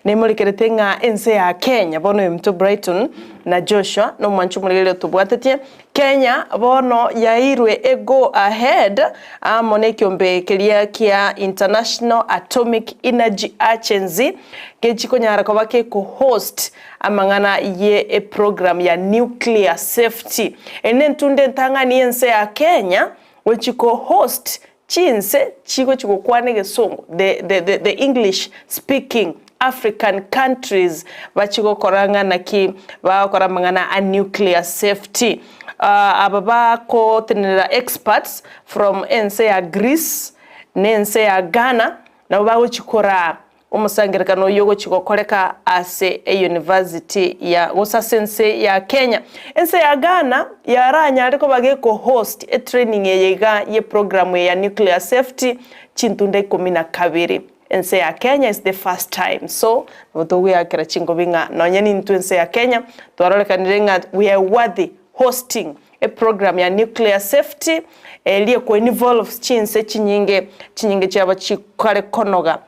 nemorekerete ng'a ense ya Kenya bono oyominto Brighton na Joshua na omwancho omorigereria otobwatetie Kenya bono yaeirwe e go ahead amo nekiombe keria kia International Atomic Energy Agency gechikonyara koba keko host amang'ana ye eprogram ya nuclear safety. Eye nentunde entang'ani yense ya Kenya gochi ko host chinse chigochi gokwana egesongo the the the the English speaking African countries bachi gokora ng'a naki bagokora amang'ana a nuclear safety. Aba bakotenenera experts from ense ya Greece na ense ya Ghana nabo bagochi koraa Omosangererekano oyio ogochia gokoreka ase eyunivasiti ya gose ase ense ya Kenya. Ense ya Ghana yaranyare koba geko host etraining eye iga ye program eye ya nuclear safety chintunda ikomi na kabere. Ense ya Kenya is the first time so nabo togoeakera chingobi ng'a nonye nintwe ense ya Kenya twarorekanire ng'a we are worthy hosting eprogram ya nuclear safety eria eko involve chinse chinyinge chinyinge chiabo chikare konoga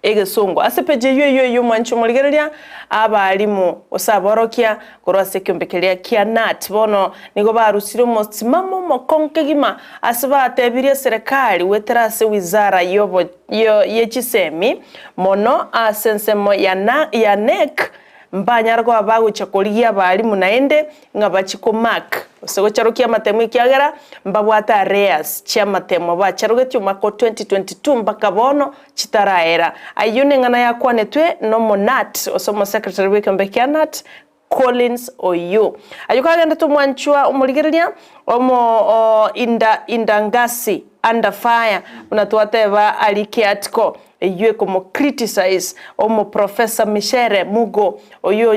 egesongo. Ase peji eyio eyio eyio mwanche omorigereria abalimu gose aborokia korwa ase ekeombe keria kia KNUT bono nigo barusire omosimamo omokong'u kegima ase batebirie eserekari goetera ase wizara yobo ye chisemi mono ase ensemo ya ya KNEC Mbanyare koba bagochia korigia abalimu naende, ng'a bachie komark, gose gocharokia amatemo ekiagera mbabwate arrears chi'amatemo bacharogetie omwaka o 2022 mpaka bono chitaraera. Ayio neng'ana yakwanetwe nomo-KNUT, gose omosecretary bw'ekeombe kia KNUT, Collins Oyoo. Ayio kagendete omwanchwa omorigereria omo o Inda Indangasi under fire, buna twateba aria kiatiko. Eyio ekomo criticize omo Professor Michere Mugo oyio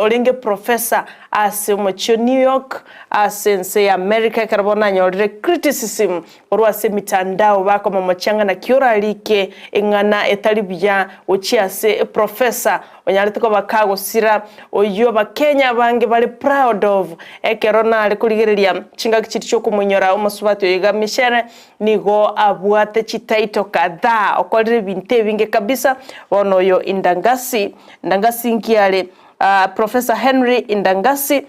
orenge professor ase omochie o New York ase ense ya America ekero bono anyorire criticism korwa ase emitandao bakomomochia ng'a naki orarike eng'ana etari buya gochia ase professor onyarete koba kagosira oyio abakenya abange bare proud of ekero nare korigereria chingaki chiria chiokomoinyora omosubati oyo iga Michere Nigo abwate chititle kadhaa, okorire ebinto ebinge kabisa, bono oyo Indangasi, Indangasi nki are? Professor Henry Indangasi.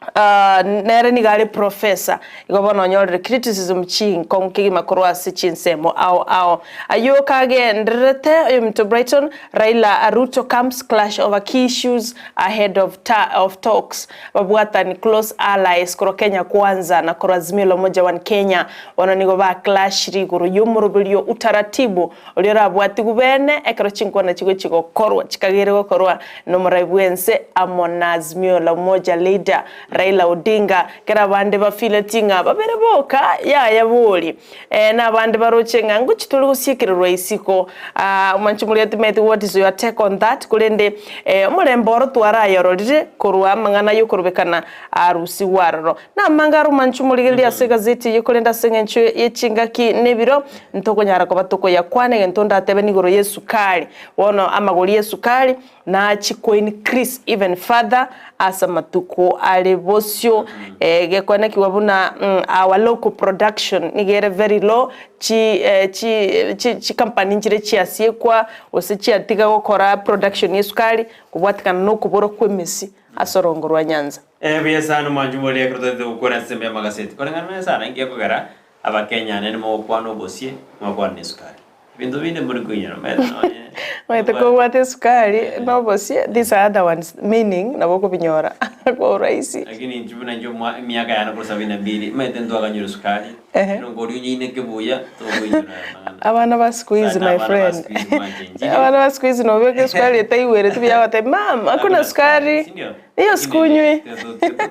Nere nigo are professor, igo bono onyorire criticism chinkong'u kegima korwa ase chinsemo ao ao. Ayio kagendererete oyominto Brighton, Raila Ruto camps clash over key issues ahead of ta of talks. Babwatani close allies korwa Kenya Kwanza na korwa Azimio la Umoja One Kenya bono nigo ba clashire igoro y'omoroberio utaratibu oria orabwatigwe bene ekero chinkwana chigochia gokorwa chikagere gokorwa Nomorai bw'ense amo na Azimio la Umoja leader Raila Odinga, kera abande bafileti ng'a babere boka yaya bori. Eh, na abande baroche ng'a ngochi tore gosiekererwa isiko. Ah, omanche moria timanyeti what is your take on that, korende eh, omorembe oro twarayororire korwa amang'ana yokorobekana arusigwe aroro. Namange aro omanche omorigereria ase egazeti eye korende ase eng'encho ye chingaki na ebiro, ntokonyara koba tokoyakwana egento ndatebe nigoro y'esukari. Bono amagori y'esukari naachie ko-increase even further ase amatuko are bosio, gekoenekigwa buna our local production nigo ere very low, chi chi chi chicompany nchire chiasiekwa gose chiatiga gokora production y'esukari kobwatekana na okobora kw'emesi ase orongo rwa Nyanza. Buya sana omwanchi omoria ekero totagete gokwana ase ensemo y'amagaseti. Koreng'ana nonya sana inki gekogera abakenya naende mogokwana obosie, mogokwana na esukari. Ebinto binde mbori koinyora, omanyete nonye Omanyete kobwate esukari na obosie, these are other ones, meaning nabo okobinyora kwa urahisi. Lakini inche buna inche omwa emiaka yane korwa sabini na mbili, omanyete ntwakanyora esukari, nonye oria onyeine buya, tokoinyora amang'ana. Abana ba siku hizi Sana my abana ba friend, siku hizi mwanchenjirie. abana ba siku hizi nobeka esukari etaigwereti buya bagotebia mum hakuna sukari, Sindio? hiyo sikunywi.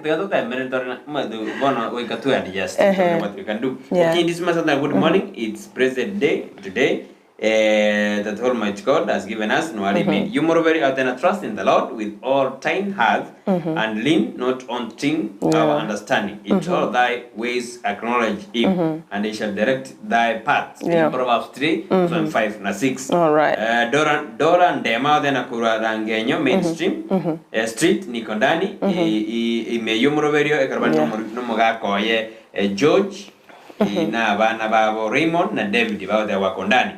Tiga totemere ntore na omanyete bono goika twe adjust Ehe. tore what we can do. Yeah. Okay, this month good morning. It's present day today. That Almighty God has given us no mm You moreover are then trust in the Lord with all thine heart and lean not on thine our understanding. In all thy ways acknowledge him and he shall direct thy paths. Yeah. In Proverbs 3, mm 5 na 6. All right. Dora, Dora Ndema then akura Rangenyo mainstream street niko ndani ime yomoroberio ekaraba Yeah. nomogakoye George na abana babo Raymond na David bagote wako ndani.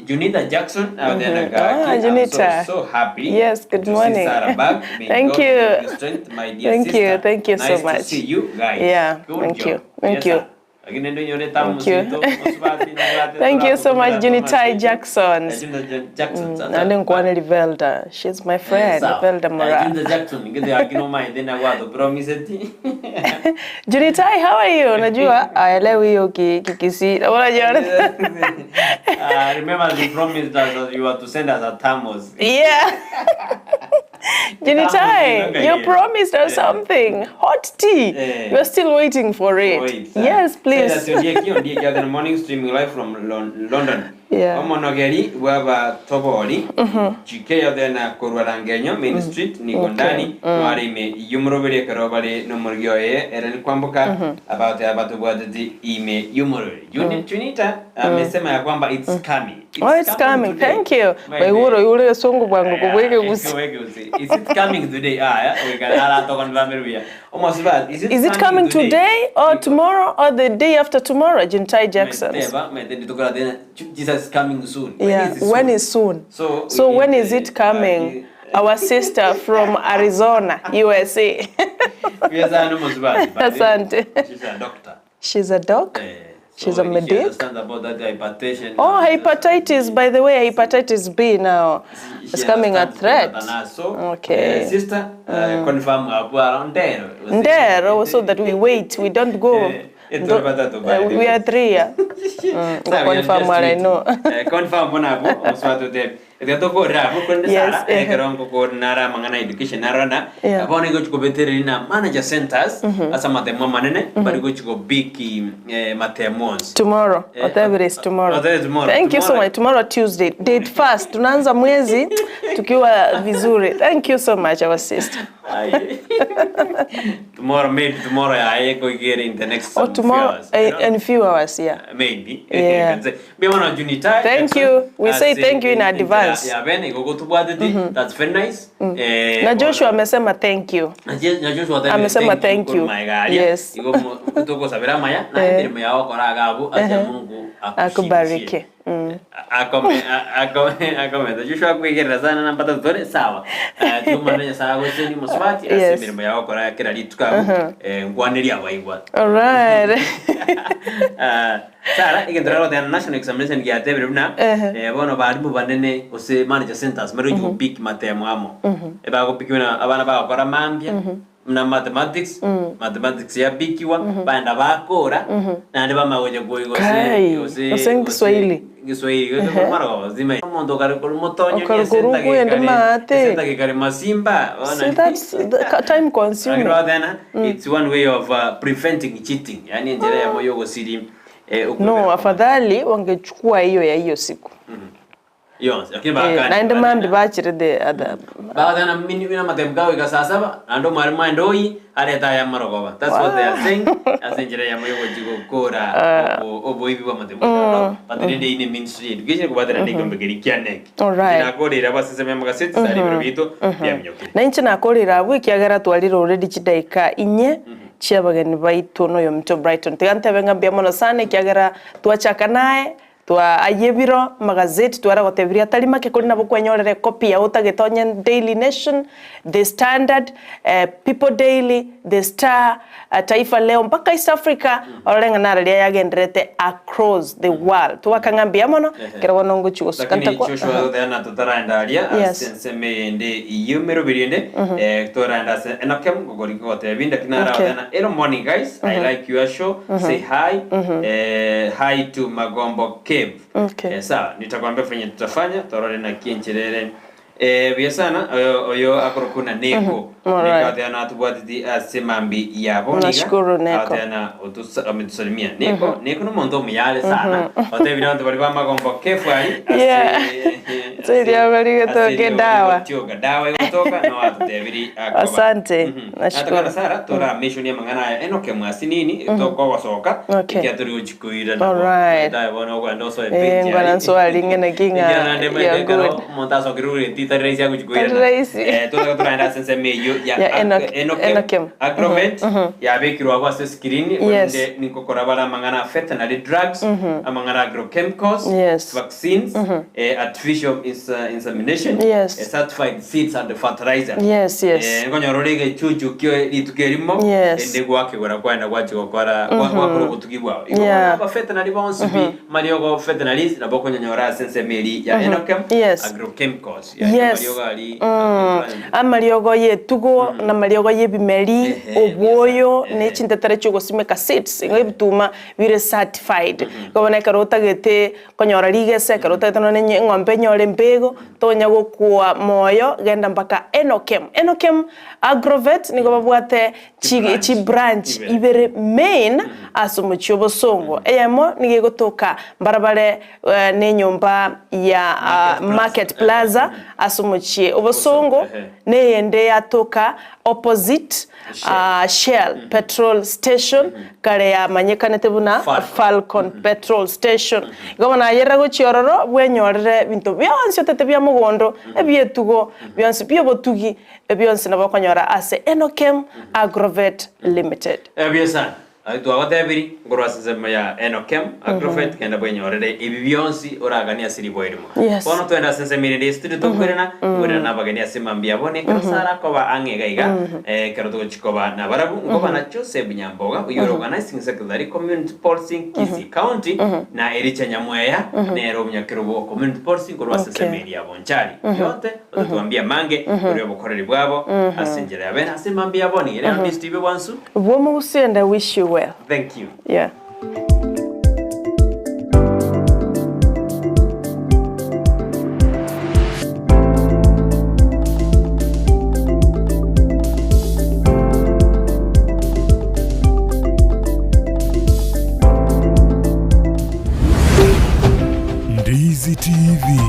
Junita Jackson out there mm Ah, I'm Junita. so, so happy Yes, good to morning. see Sarah back. May Thank God you. give you strength, my dear Thank you, sister. thank you so nice much. to see you guys. Yeah, Good thank job. you, thank Yes, you. sir. Lakini ndio nyore tamu Thank you. mzito, musubati, nobwate, Thank you so much, turakutumira Junitai Thomas. Jackson. Junita Jackson. sasa. Nande nkwane Livelda. She's my friend, Sawa. Livelda Mora. Junita Jackson, ngende akino maende na watu promise ti. Junitai, how are you? Unajua aelewi hiyo ki- Kikisii. Unajua? Remember you promised us that you were to send us a thermos. Yeah. Junitai, Thermos, you promised us something. Hot tea. Eh. We're still waiting for it. Wait, Yes, please. Say that Ondieki, Ondieki out in the morning streaming live from London. Yeah. Omonogeri bwaba tobori GK out there na korwa Rangenyo Main Street niko Okay. ndani nware ime yumurobere ekero bare nomorigi oye ere ni kwamboka about about bwateti ime yumurobere Junita amesema ya kwamba it's coming. It's Oh, it's coming. today. Thank you. My Waiguru dear. yule sungu bwangu kubweke gusi. Weke usi. Is it coming today? Ah, yeah. We can ala toka ndamberuya. Almost bad. Is it, Is it coming today or tomorrow or the day after tomorrow? Junitai Jackson. Teba, mete nditukora tena Jesus is coming soon. When Yeah. is it When soon? is soon? So, So we when need is it coming? Our sister from Arizona, USA. Pia sana mosibati. Asante. She's a doctor. She's a doc. She's So a She medic. understands about that hypertension. Oh, hepatitis, by the way, hepatitis B now She is coming a understands threat. better than us. So, Okay. sister, confirm hapo around there. Ndero, so that we wait, we don't go. It's all about that, by the We way. are three, yeah. Sawa, we are Confirm just what I waiting. know. Confirm bona hapo oswato te. Etiga apo kwende Yes, sara eh. ekero nkokor nara mang'ana education narona Yeah. bono igo chikobetereri na manager centers ase amatemo amanene bari gochikobiki matemo onsi Tomorrow, Eh, whatever is tomorrow. whatever is tomorrow. Thank you so Tomorrow. much. Tomorrow Tuesday, date first. Tunaanza mwezi tukiwa vizuri. Thank you so much our sister. Tomorrow, maybe tomorrow aye koigere in the next Oh, some few tomorrow hours, you know? in few hours, yeah. Maybe. Yeah. You can say. Be one of Junita. Thank you. We say thank you in advance. Yeah, ben igogotubwateti. That's very nice. Na Joshua amesema thank you. Na Joshua thank Amesema thank you. Yes. Igo tukosabira maya na Eh. emirimo yao koraga abu acha Mungu Akubariki. Akome akome akomenta Joshua akwegerera sana na mpata tore sawa. Eh, tiga omwana Nyasaye agosesenie omosubati ase Yes. emeremo yao okora kera rituko abwo. Eh, nkwanerie abaigwa. Alright. Ah, Sara, egento nagoteba national examination giatebire buna Ehe. eh, bono barimu banene gose manager centers mbare gochia gopik matemo amo. Ebagopiki buna abana bagokora mambia, buna mathematics, mathematics yapikiwa, baenda bakora, naende bamanya gocha koi gose Kai, gose gose Kiswahili. Kiswahili gose Ehe. mara zima omonto okare korwa motonyo Okare korwa okogenda maate. esenta gekare masimba bono So that's the time consuming. Lakini tena it's one way of preventing cheating yani enchera yamo yogosiri eh, No, afadhali wangechukua hiyo ya hiyo siku. yonsi lakini Eh, bakani naende mambi bachire the other. Bagatana mini mina matemu gawe ka saa saba ando mwarimu aende oyi areta aya marogoba that's what they are saying ase enchera yamo yogochigokora oboibi bwa matemu but rende ine ministry education kubatana nekiombe keri kia NEC Alright. nakorera abasesemi amagaseti sari ebiro bito biaminyokire Na inche nakorera abwo ekiagera twarire already chidaika inye chia abageni baito noyo ominto Brighton. Tiga ntebe ng'a mbuya mono sana ekiagera twachaka naye twa aye ebiro amagazeti twara gotebirie atari make kori nabo kwenyorera ecopy yago otagete onye Daily Nation, The Standard, eh, People Daily, The Star, Taifa Leo mpaka East Africa orore ng'a naro riria yagendererete across the world. Twaka ng'a mbuya mono ekero bono ngochia gosuka Lakini ntakwa Joshua goteba totaraenda aria Yes. ase ensemo eyende eyio emeroberi ende eh, toraenda ase Enokem gokori gotebia lakini Okay. aragoteba hello morning guys I like your show say hi eh, hi to Magombo Cave Okay. eh, sawa nitakwambia venye tutafanya torore naki enchera ere eh, buya sana oyo, oyo akorokuna Neko Alright. Neko ateba natobwateti ase mambi yabo niga Nashukuru Neko. Agateba na ametusalimia Neko Neko nomonto omuyare sana otebire abanto baria ba Magombo Cave aria Yeah. ase Ase riria ase rigotoka edawa. rigotoka dawa egotoka no atotebiri akoba Asante. Nashukuru. Natokana Sara tora mission ya mang'ana aya enoke mwasi nini tokogosoka Okay. ekia tori gochikoira Alright. dawa bono okwenda osoe Eh, page ngwana nsoa ring'ana ki ng'a you're good. omonto asokire oreti tari rahisi agochikoirana Tari rahisi. Eh, totaka toraenda ase ensemo eyio ya Ya Enoch- Enokem Enokem. Agrovet yabekirwe abwo ase screen Yes. korende ninkokora bare amang'ana a veterinary drugs amang'ana agrochemicals Yes. vaccines eh, artificial insemination Yes. eh, certified seeds and fertilizer Yes, yes. Eh, nkonyora ore egechuchu kio rituko erimo Yes. ende gwakegora kwaenda gwachia gokora gwakora obotugi bwao igo Yeah. aba veterinary bonsi pi mariogo veterinaries nabo okonyonyora ase ensemo eri ya Enokem Yes. agrochemicals Yes. mariogo ari Amariogo ya etugo na amariogo ya ebimeri, Ehe, obwoyo, ehe. ne chintetera chiogosimeka seeds, igo ebituma bire certified. Igo bono ekero otagete konyora rigesa, ekero otagete nonye na eng'ombe enyore embego, tonya gokwa moyo, genda mpaka Enokem. Enokem Agrovet nigo babwate chi chibranch ibere main ase omochie obosongo. Eyemo nigo egotoka mbarabare na enyomba ya Market Plaza ase omochie obosongo, na eyende yatoka opposite Shell petrol station kare yamanyekanete buna Falcon petrol station. Igo bono ayerera gochia ororo bwenyorere ebinto bionsi otete bia mogondo, ebietugo bionsi biobotugi bionsi nabo okonyora ase Enokem Agrovet Limited. Ebuya sana. Aye twagotebirie nkorwa ase ensemo ya Enokem Agrovet kenda bwenyorere ebi bionsi oraganie ase riboa erimo. Yes. Bono twende ase ensemo ere studio tokoirana, tokoirana na abageni ase mambia abo na ekero Sarah akoba ang'e iga iga, ekero togochia koba nabarabwo, nkoba na Joseph Nyamboga, oyio ore organizing secretary community policing Kisii County, na Ericha Nyamweya nere omonyakerogo o community policing korwa ase Okay. ensemo eria ya Bonchari. Yonte otatuambia amange igoro y'obokoreri bwabo ase enchera ya bene ase mambia ya bono. Ere mm Steve Bwansu. Bwomogusi and I wish you well. Thank you. Yeah. Ndizi TV.